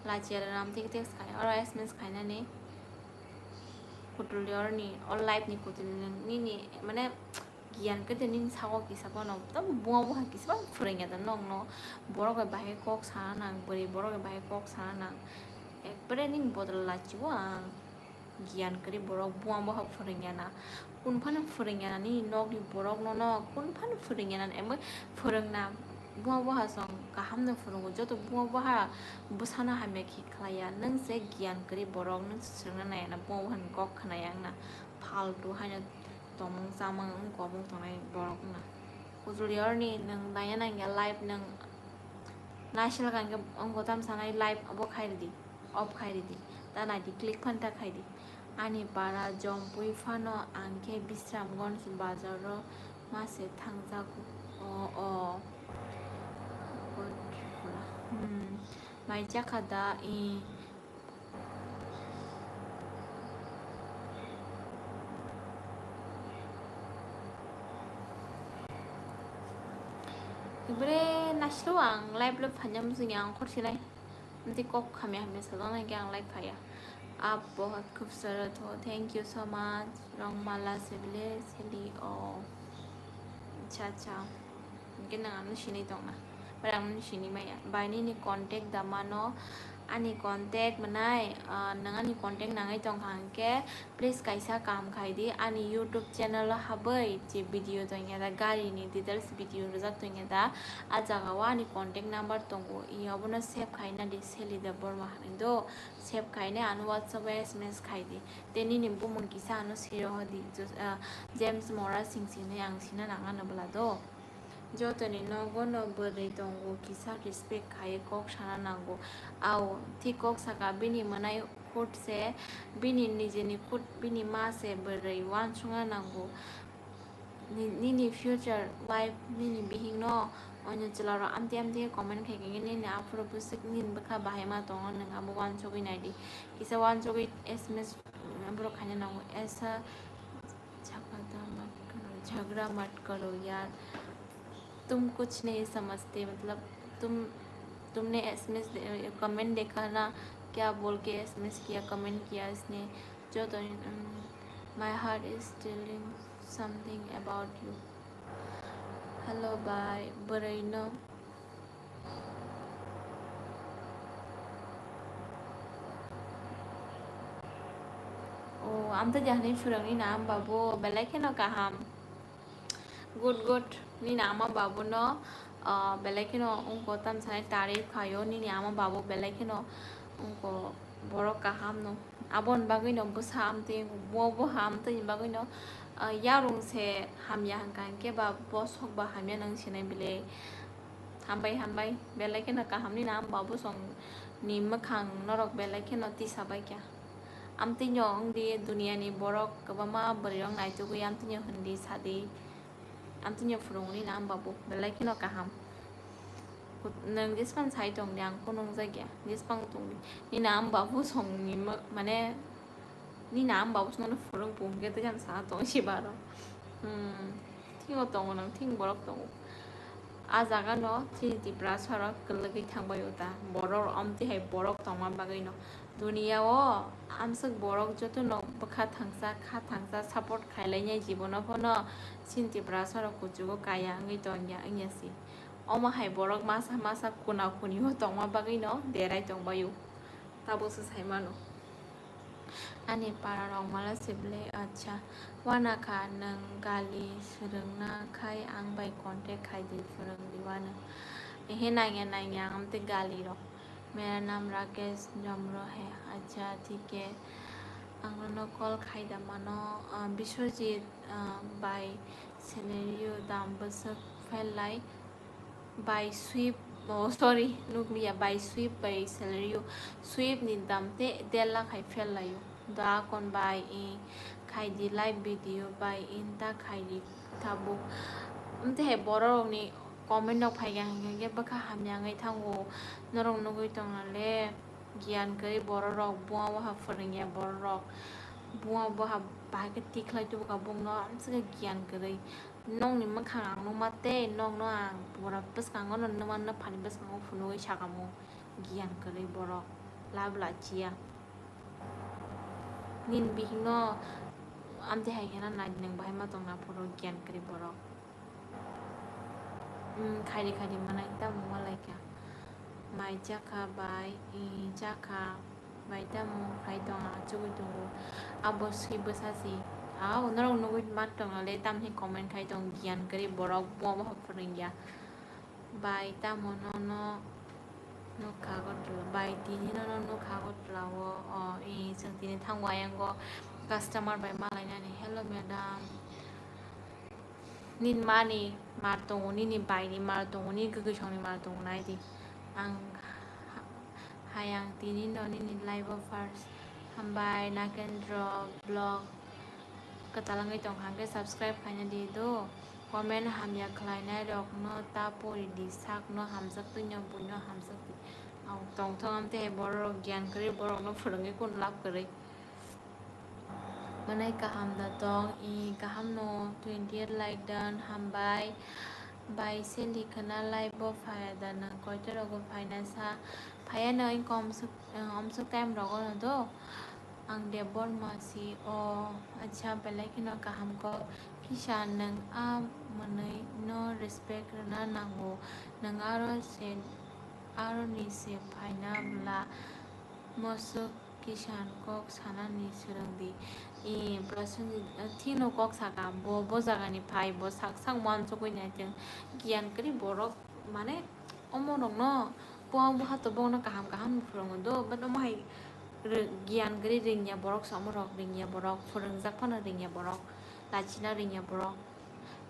Lachiya ram tik text khai, oro S M S khainani. Kutuli oroni, o life ni kutuli nini, mane, giyan kete nini sago kisa bono, tam bunga buha kisa bang phwrwngya da nokno. Borok bai bahai kok sana nang, bwrwi borok bai bahai kok sana nang. Ekbare nini bodol lachibo ang. Giyan kwrwi borok bunga buha phwrwngya na. Kun phano phwrwngya na nini nokni borok nono, kun phano phwrwngya na, emoi phwrwngna. Bunga buha song kaham no phwrwngo, joto bunga buha bwsano hamya khe khlaiya, nwng se giyan kwrwi borok, nwng se swrwngna naiya na, bunga buha ni kok khwnaya wngna, phaltu haino tongmung chamung wng kobong tongnai borok wngna. Kujuli oroni nwng naiya nangya live, nwng naisel kangkhe wngbo tam sanai live obo khai ridi, off khai ridi, ta naidi click phan ta khai di. Ani para Jompui phano ang khe Bisramganj bazaro ma se thangjago. O, o. Hmm. Mai chakha da, i. Ibere nasilo ang live lo phanya musung yang khorsi lai. Nanti kok khamya hamya sajak nai ang live phaya. Aap bahut khubsurat ho. Thank you so much. Rongmala Sibile Seli o. Acha, acha. Hwnkhe nwng ano sinwi tongna. Bai ang nini sinwi maya. Bai nini contact da mano. Ani contact mwnai, ah, nwng ani contact nangwi tongkha hwnkhe, please kaisa kam khai di. Ani YouTube channel o habwi je video tongya da, gari ni details video rwjak tongya da, a jaga o ani contact number tongo. I obono save khaina di, Seli Debbarma hinwi do. Save khainai ano WhatsApp o S M S khai di. Tei nini bumung kisa ano siro hodi, Jos-, ah, James Mora Singh hinwi ang sina nang ano bwla do. Jotoni nogo no bwrwi tongo, kisa respect khai kok sana nango. Ao, thik kok saka, bini mwnai khut se, bini nijeni khut, bini ma se bwrwi uansukna nango. Ni-, nini future wife, nini bihik no onyo chwla rok amtwi amtwi khe comment khai khe nini aphuru bwswk nini bwkha bahai ma tongo, nwng abo uansugwi nai di. Kisa uansugwi S M S borok khaina nango, aisa jhagda mat karo, jhagra mat karo yaar, tum kuch nahi samajhte, matlab, tum तुमने एसएमएस दे, कमेंट देखा ना, क्या बोल के एसएमएस किया, कमेंट किया इसने। जो तो, um, my heart is telling something about you. Hello, bye. Bwrwi no. O, amtwi jahani phwrwngni na, am babu, belai kheno kaham. Good, good. Nini ama babu no, ah, belai kheno wngkha, tam sanai tarif khaio, nini ama babu belai kheno wngkha borok kaham no. Aboni bagwi no bwsa amtwi, bo, bo hamtwi ni bagwi no, ah, yarung se hamya hwnkha, hwnkhe ba bosok ba hamya nang sinai bile. Hambai, hambai, belai kheno kaham nini ama babu song ni mwkhang norok belai kheno tisa bai kha. Amtwino wngdi duniani borok kwbangma bwrwirok naitugwi amtwino hwndi sadi, amtwino phwrwngwi na, am babu belai kheno kaham. Nwng jesphang sai tongdi, ang kunu wngjakya, jesphang tongdi. Nini am babu songni mw-, mane, nini am babu songno phwrwng pung khe tei ang sana tong si baro. Hmm. Thingo tongo nang, thing borok tongo. A jaga no chini Tiprasa rok kwlwgwi thangbai o ta. Borok amtwi hai borok tongma bagwi no. Dunia o amswk borok joto no bwkha thangsa, kha thangsa support khailai nai jibono phano chini Tiprasa rok kuchugo kaya wngwi tongya wngya si. Omo hai borok masa masa kuna kuni o tongma bagwi no derai tongbai o. Tabukse sai mano. Ani para rok mala sible, acha. Wana kha nwng gali swrwngna khai ang bai contact khai di, phwrwng di wano. Ehe nangya nangya ang amtwi gali rok. Mera naam Rakesh Jomro hai. Acha, thik hai. Ang nono call khai da mano, ah, Biswajit, ah, bai salary o dam bwswk phailai. Bai Swift, oh, sorry, nukliya, bai Swift bai salary o. Swift ni dam te der lakh hai phailai o. Da kon bai i khai di live video bai inta khai di tabuk. Amtwi hai borok rok ni comment rok phai kha hwnkhe bwkha hamya wngwi thango. Norok nugwi tongna le giyan kwrwi borok rok, buma boha phwrwngya borok rok, buma boha bahai khe tikhlai tubuka bukno amswkhe giyan kwrwi. Nokni mwkhang ang nukma tei nokno ang pura bwskango no nukma, nokphani bwskango phunugwi sakamo, giyan kwrwi borok, lab lachiya. Nini bihikno amtwi hai kheno nai di, nwng bahai ma tongna phuru giyan kwrwi borok. Hmm, khaidi khaidi manai tamo malaikha. Mai chakha bai, i chakha. Bai tamo khai tong, achugwi tongo. Abo swi bwsa si. Ao, norok nugwi ma tongna le, tamni comment khai tong, giyan kwrwi borok, bo bo phwrwngya. Bai tamo nono nukha Agartala, bai tini nono nukha Agartala o, o, i, chwng tini thango ayang o customer bai malainani. Hello madam. Nini mani mar tongo, nini baini mar tongo, nini kwkwi songni mar tongo, nai di. Ang ha-, hayang tini no nini live o first. Hambai, Nakendra vlog kwtal wngwi tong kha, hwnkhe subscribe khaina di do. Comment hamya khlainai rokno ta pori di, sakno hamjak twi no, buino hamjak twi. Ang tongthok amtwi hai borok rok giyan kwrwi, borok no phwrwngwi kun lab kwrwi. Manai kaham da tong, i kaham no twenty eight like dan, hambai. Bai seli khna live bo phaya da, nang koito rogo phaina sa, phaya no, i kom suk, eh, om suk time rogo no do. Ang Debbarma si, o, acha, belai kheno kaham kok. Kisa nwng a mwnwi no respect rwna nango, nwng aro se, aro ni se phaina bwla. Mosuk kisan kok sanani swrwng di. I, Prasenjit, eh, thino kok saka, bo, bo jagani phai, bo sak sak uansukwi nai chwng. Giyan kwrwi borok, mane, omo rokno, bo, bo hato bono kaham kaham phwrwngo do, but omo hai rw-, giyan kwrwi rwngya borok se omo rok, rwngya borok, phwrwngjak phano rwngya borok, lachina rwngya borok.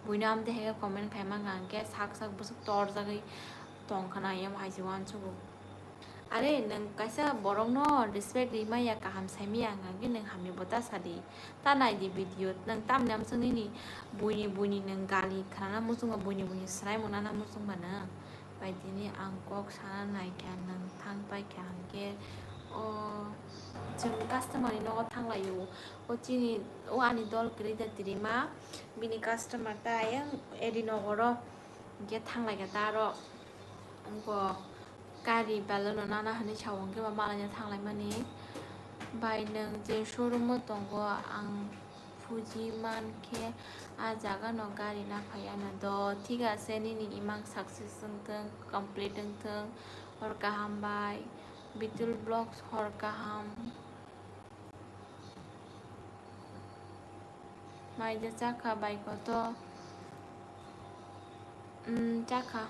Buino amtwi hai khe comment khaima hwnkha hwnkhe sak sak bwswk torjagwi tong khna, iyam hai se uansugo. Are, nwng kaisa borokno respect rwi maya, kaham sai maya hwnkha hwnkhe nwng hamya bo ta sa di. Ta nai di video, nwng tamni amswk nini buini buini nwng gali khnana muchungma, buini buini swnaimung nana muchungma nwng. Bai tini ang kok sana nai kha, nwng thang pai kha hwnkhe o chwng customer ni nogo thang lai o. O chini, o ani dol kwrwi da Tirima, bini customer ta ayang Edi nogoro hwnkhe thang lai kha ta aro. Wngkha gari Baleno nana hinwi sa hwnkhe ba malaina thanglaimani. Bai nwng je showroom o tongo, ang phuji mankhe a jaga no gari naphai ano do. Thik ase, nini imang success wngthung, complete wngthung, hor kaham bai. Bitul Vlogs hor kaham. Mai de chakha bai koto. Mm, chakha.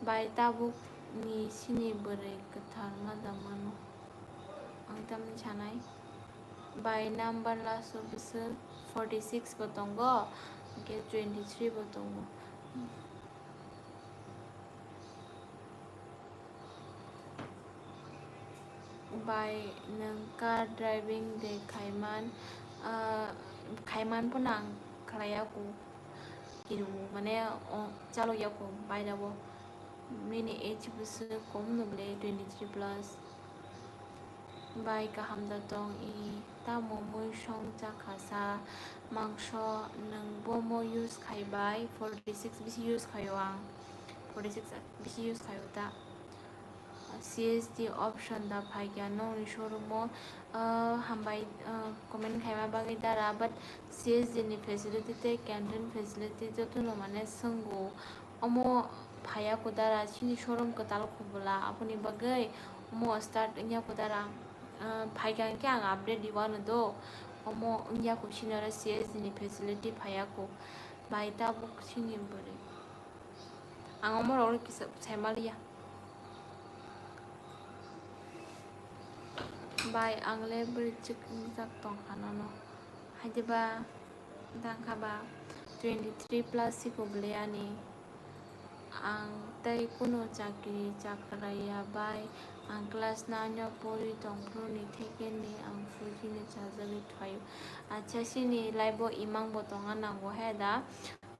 Bai tabuk ni sini bwrwi kwthar ma da mano. Ang tamni sanai. Bai number last o bwswk forty six bo tongo, hwnkhe twenty three bo tongo. Bai nwng car driving de khaiman, ah, khaiman pono ang khlaiya ku, kiru mane, o, chalokya ku bairabo. Nini age bwswk kom no bwle, twenty three plus. Bai kaham da tong i, tamo muisong chakha sa mangso, nwng bomo use khai bai, forty six bisi use khaio ang, forty six bisi use khaio ta. C S D option da phaikha nokni showroom o, ah, hambai, ah, comment khaima bagwi dara, but C S D ni facility tei canteen facility jotono mane swngo. Omo phaiya kudara, chini showroom kwtal khobwla, aboni bagwi omo start wngya kudara. Ah, phaikha hwnkhe ang update riwano do, omo wngya ku chini oro C S D ni facility phaiya ku, bai tabuk chini bwrwi. Ang omo rok kisa sai maliya. Bai ang le bwrwi chwk wngjak tongkha nono. Haide ba tangkha ba twenty three plus siko bwle ani. Ang tei kunu chakri chakraya bai ang class nine o pori tongphuru ni theke ni ang phuji ni chajagwi thaio. Acha sini live o imang bo tonga nango he da.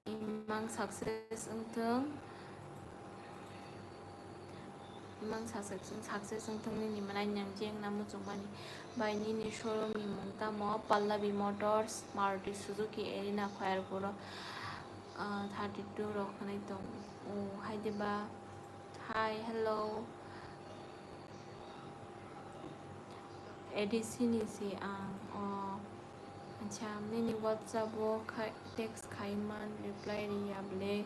Imang success wngthung. Imang success, success wngthung nini mwnai nang jeng na muchungmani. Bai nini showroom ni mung tamo? Pallavi Motors, Maruti Suzuki Erina, Khairpuro, ah, thirty two rok hwnwi tong. O, haide ba. Hi, hello. A D C ni se ang, o, acha, nini WhatsApp o khai, text khai man reply riya bwle.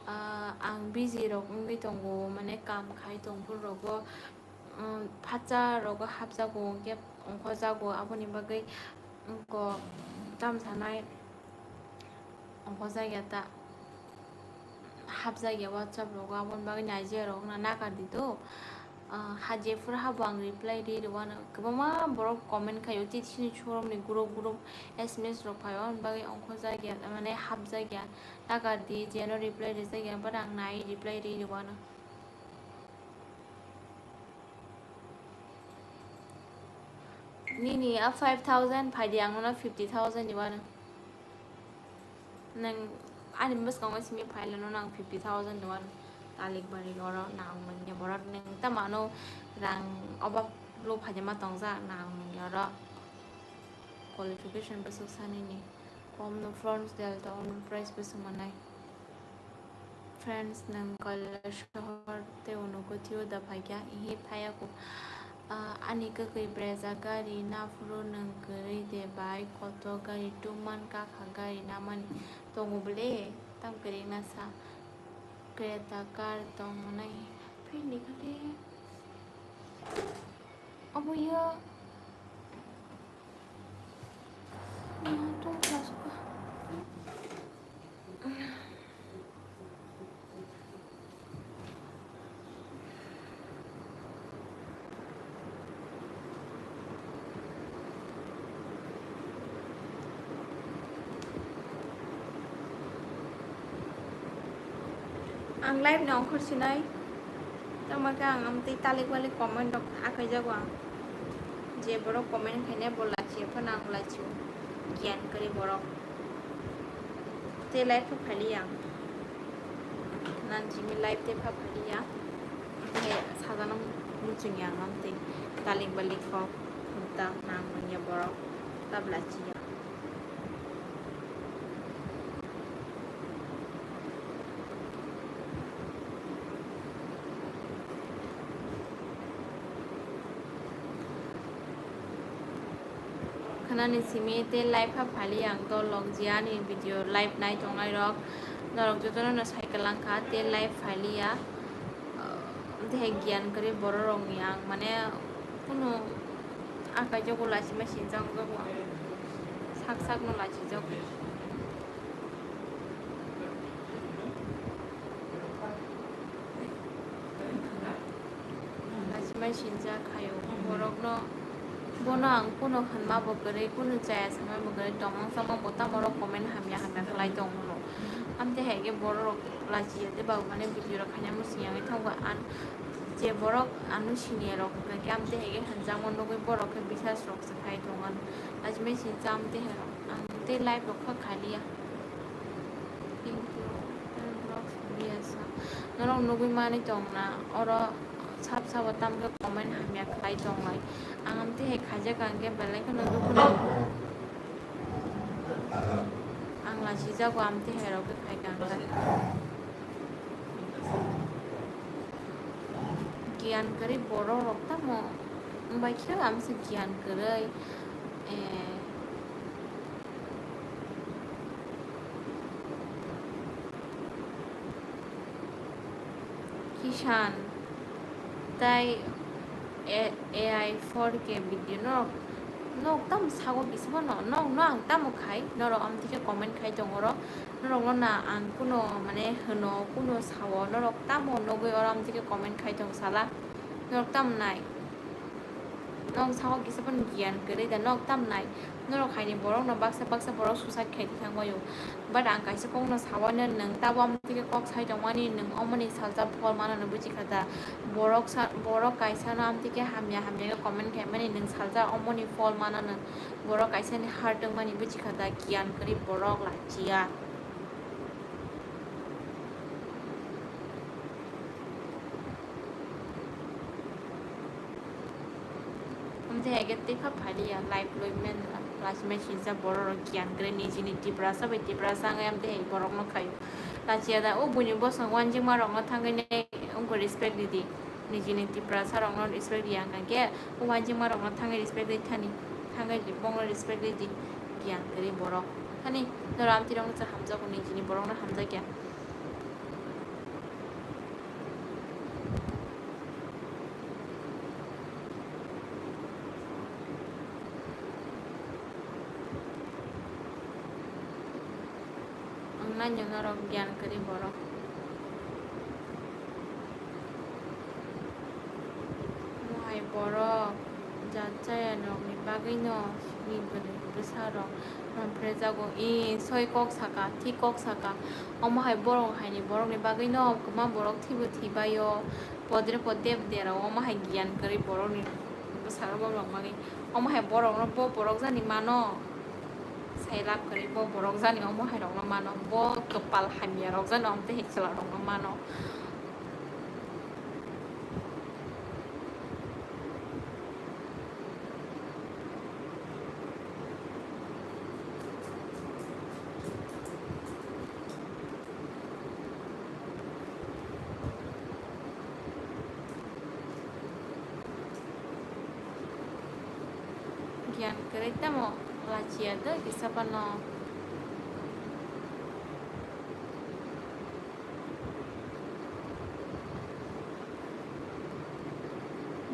Ah, ang busy rok wngwi tongo, mane kam khai tongphuru rogo, um, phacha rogo hapjago, hwnkhe ongkhojago, aboni bagwi wngkok tam sanai. Ongkho jagya ta hapjakya WhatsApp rogo, aboni bagwi naijaya rok na nakar di do. Ah, ha jephuru habo ang reply ri rwano, kwbangma borok comment khaio, tei chini showroom ni group group S M S rok phaio, aboni bagwi ongkho jagya, mane hapjakya, nakar di, jeno reply rijakya, but ang nai reply ri rwano. Nini a five thousand phaidi, ang nono fifty thousand ni wano. Nang ani bwskango simi phailano nang fifty thousand ni wano. Talik bari oro nang manya borok nang ta mano rang obab lo phaidi ma tongja nang manya oro. Qualification bwswk sanini. Kom no front del ta ono price bwswk manai. Friends, nwng Kailasahar tei Unakoti o da phaikha? Ihi, phaiya kho. Ah, ani kwkwi brejak gari naphuru nwng kwrwi de bai koto gari two man kakha gari namani tongo bwle? Tam kwrwngna sa. Creta car tong mwnai. Phirni kha de. Obo ya. Tong plasuk. Ang live ni ongkhor sinai. Tamo khe ang amtwi talik balik comment rok akhaijago ang. Je borok comment khainai bo lachi phano ang lachi o. Giyan kwrwi borok. Tei live pho phailiya ang. Nan jimi live tei pha phailiya. Khe sajano muchungya ang amtwi talik balik kok. Ta nang manya borok ta bwla chiya. Nani simi tei live ha phali ang dol lok jia ani video live nai tongnai rok. Norok jotono no sai kwlang kha tei live phali ya. Tei hai giyan kwrwi borok rok ni ang mane kunu akai jogo lachima sinjak jogo ang sak sak no lachijago. Lachimai sinjak khaio borokno, bono ang kuno hwnma bo kwrwi, kuno chaya sama bo kwrwi, tongmang samang bo tamo rok comment hamya hamya khlai tong hwno. Amtwi hai khe borok rok lachiya tei ba mane video rok khaina muchung yangwi thango. An je borok ano siniya rok hwnkha khe amtwi hai khe hwnjakma nugwi borok khe bisas rok se khai tong ano. Lachimai sincha amtwi hai rok ang tei live rok kha khaliya. Thank you. Norok nugwi manwi tongna oro sab sabo tamkhe comment hamya khlai tonglai. Ang amtwi hai khaijak ang khe belai kheno dukhu nai. Ang lachijago amtwi hai rok khe khai kang kha. Giyan kwrwi borok rok tamo bai khe amse giyan kwrwi. Eh, Kishan tai A I four K video no nok tamo sago kisa phano nok no ang tamo khai norok amtwi khe comment khai tongoro norok no na ang kuno mane hwno kuno sao norok tamo nugwi oro amtwi khe comment khai tong sala norok tamo nai. Nok sao kisa phano giyan kwrwi da, nok tam nai? Norok haini borokno baksa baksa borok suicide khai thangbaio. But ang kaisa kokno saoino, nwng tabo amtwi khe kok sai tongmani, nwng omoni salsa phol manano buji kha da? Borok sa, borok kaisano amtwi khe hamya hamya khe comment khaimani, nwng salsa omoni phol manano, borok kaisani heart wngmani buji kha da? Giyan kwrwi borok lachiya. Amtwi hai khe tei kha phaliya live loi men lachimai sincha borok rok giyan kwrwi nijini Tiprasa bai Tiprasa wngwi amtwi hai borok no khaio. Lachiya da o buini bosong uanjima rok no thangwi nai wngkha respect ridi. Nijini Tiprasa rok no respect riya wngkha khe o uanjima rok no thangwi respect ri thani, thangwi bongno respect ridi giyan kwrwi borok. Thani norok amtwi rok no cha hamjago nijini borok no hamjakya. Ang nai norok giyan kwrwi borok. Mohai borok jat chaya nokni bagwino sini bwrwi bwsa rok romphrejago. I soi kok saka, thik kok saka. Omo hai borok haini borokni bagwino kwma borok thibo thibaio. Podre pod deb derao omo hai giyan kwrwi borokni bwsarok rok bagwi. Omo hai borokno bo borok jani mano. Sai lab kwrwi bo borok jani omo hai rokno mano. Bo kwpal hamya rok jani omo tei hai chwla rokno mano. Giyan kwrwi tamo lachiya do kisa phano.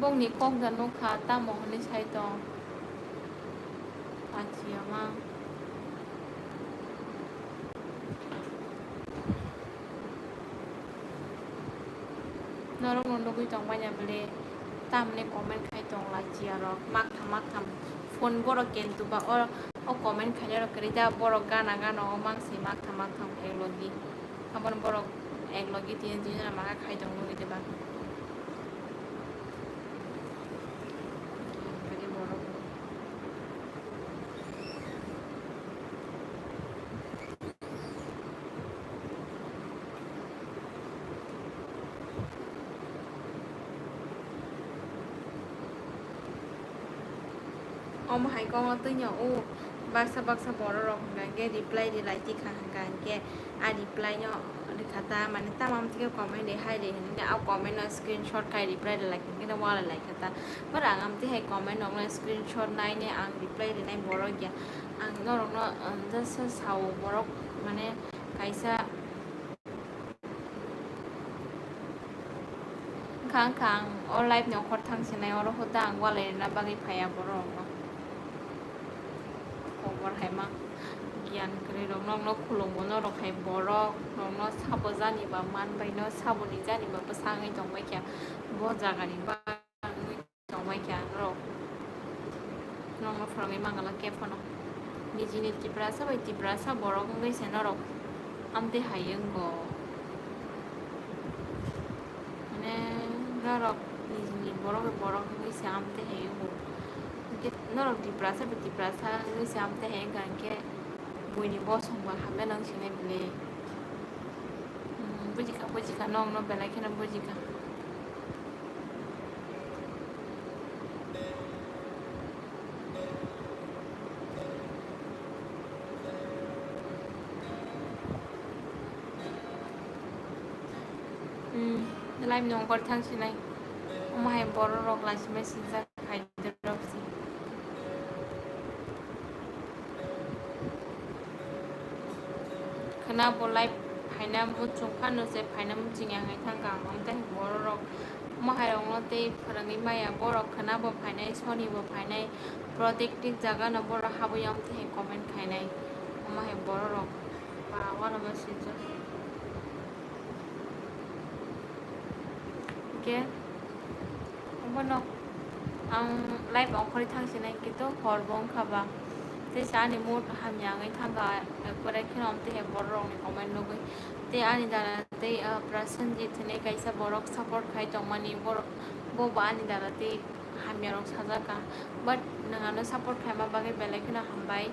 Bongni kok da nukha, tamo hwnwi sai tong. Achiyama. Norokno nugwi tongmani bwle tamni comment khai tong lachiya rok. Maktham maktham phone borok kentu ba o, o comment khainai rok kwrwi da borok gana gana o mangsi maktham maktham khe logi. Abono borok ek logi tin tin jona maha khai tong nugwi diba. Omo hai kok no twi no o baksa baksa borok rok hwnka hwnkhe reply rwlai tikha hwnka hwnkhe a reply no Rikha ta, mane tamo amtwi khe comment de hai de hinwi, a comment no screenshot khai reply rwlai khe khe wala lai kha ta. But ang amtwi hai comment rok no screenshot nai ne ang reply rwnai borok ya. Ang norok no, um, just sao borok mane kaisa wngkha, wngkha ang o live ni okhor thang sinai oro hoda ang walai rwna bagwi phaiya borok no. Khobor hai ma giyan kwrwi rok nokno khulumgo norok hai borok nokno sabo jani ba man bai no sabo ni jani ba bwsa wngwi tong bai kha bo jaga ni ba wngwi tong bai kha norok nokno phwrwngwi mangala khe phano nijini Tiprasa bai Tiprasa borok wngwi se norok amtwi hai wngo. Mane norok nijini borok bai borok wngwi se amtwi hai wngo. Hwnkhe norok Tiprasa bai Tiprasa wngwi se amtwi hai wngkha hwnkhe buini bosongbo hamya nang sinai bwle. Hmm, bujikha, bujikha, nokno belai kheno bujikha. Hmm, live ni ongkor thang sinai. Omo hai borok rok lai sima sinjak hai dorok si. Khwna bo live phaina muchung phano se phaina muchung ya hai thang kha. Ang tei borok omo hai rok no tei phwrwngwi maya borok khwna bo phainai soni bo phainai protective jaga no borok habwi amtwi hai comment khainai omo hai borok rok ba wano ma sinjak. Hwnkhe obono ang live ongkhorwi thang sinai khe to hor bo wngkha ba. Tei sa ani mood hamya wngwi thang kha, ekbarai kheno amtwi hai borok rokni comment nugwi. Tei ani dara tei, ah, Prasenjit hinwi kaisa borok support khai tongmani borok, bo bo ani dara tei hamya rok sajak kha. But nwng ano support khaima bagwi belai kheno hambai.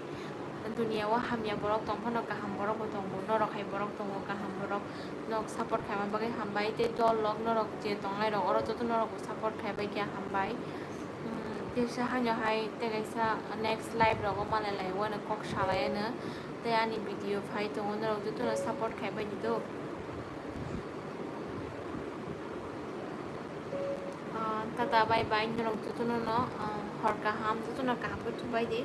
Dunia o hamya borok tong phano kaham borok bo tongo, norok hai borok tongo kaham borok. Nok support khaima bagwi hambai tei dol rok norok je tongnai rok oro joto norok bo support khai bai khe hambai. Hmm, tei sa haino hai tei kaisa next live rogo malai lai wano kok salai ano tei ani video phai tongo norok joto no support khai bai di do. Ah, tata bye bye norok jotono no, ah, hor kaham jotono kaham khe thubai di.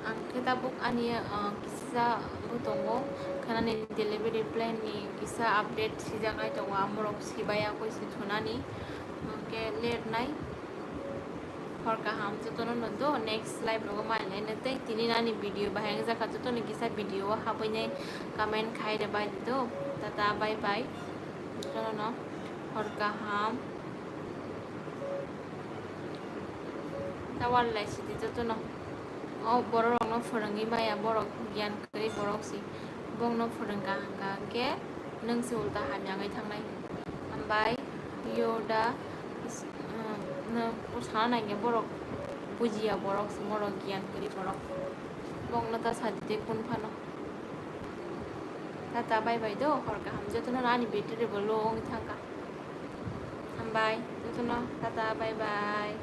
Ang khe tabuk ani, ah, kisa bo tongo, khanani delivery plan ni kisa update sijak nai tongo, amorok sibai akoi se thunani, hwnkhe late nai. Hor kaham jotono no do, next live rogo mai lai no tei tini nani video bahai wngjakha jotono kisa video o habwi nai comment khai rwbai di do. Tata bye bye jotono no hor kaham. Tawar lai sidi jotono o borok rok no phwrwngwi maya borok giyan kwrwi borok si bokno phwrwngkha hwnkha hwnkhe nwng se ulta hamya wngwi thangnai. Hambai, yo da, is-, um, no, o sana nangya borok, bujiya borok, borok giyan kwrwi borok. Bokno ta sadi tei kun phano. Tata bye bye do, hor kaham jotono ani battery bo low wngwi thangkha. Hambai, jotono tata bye bye.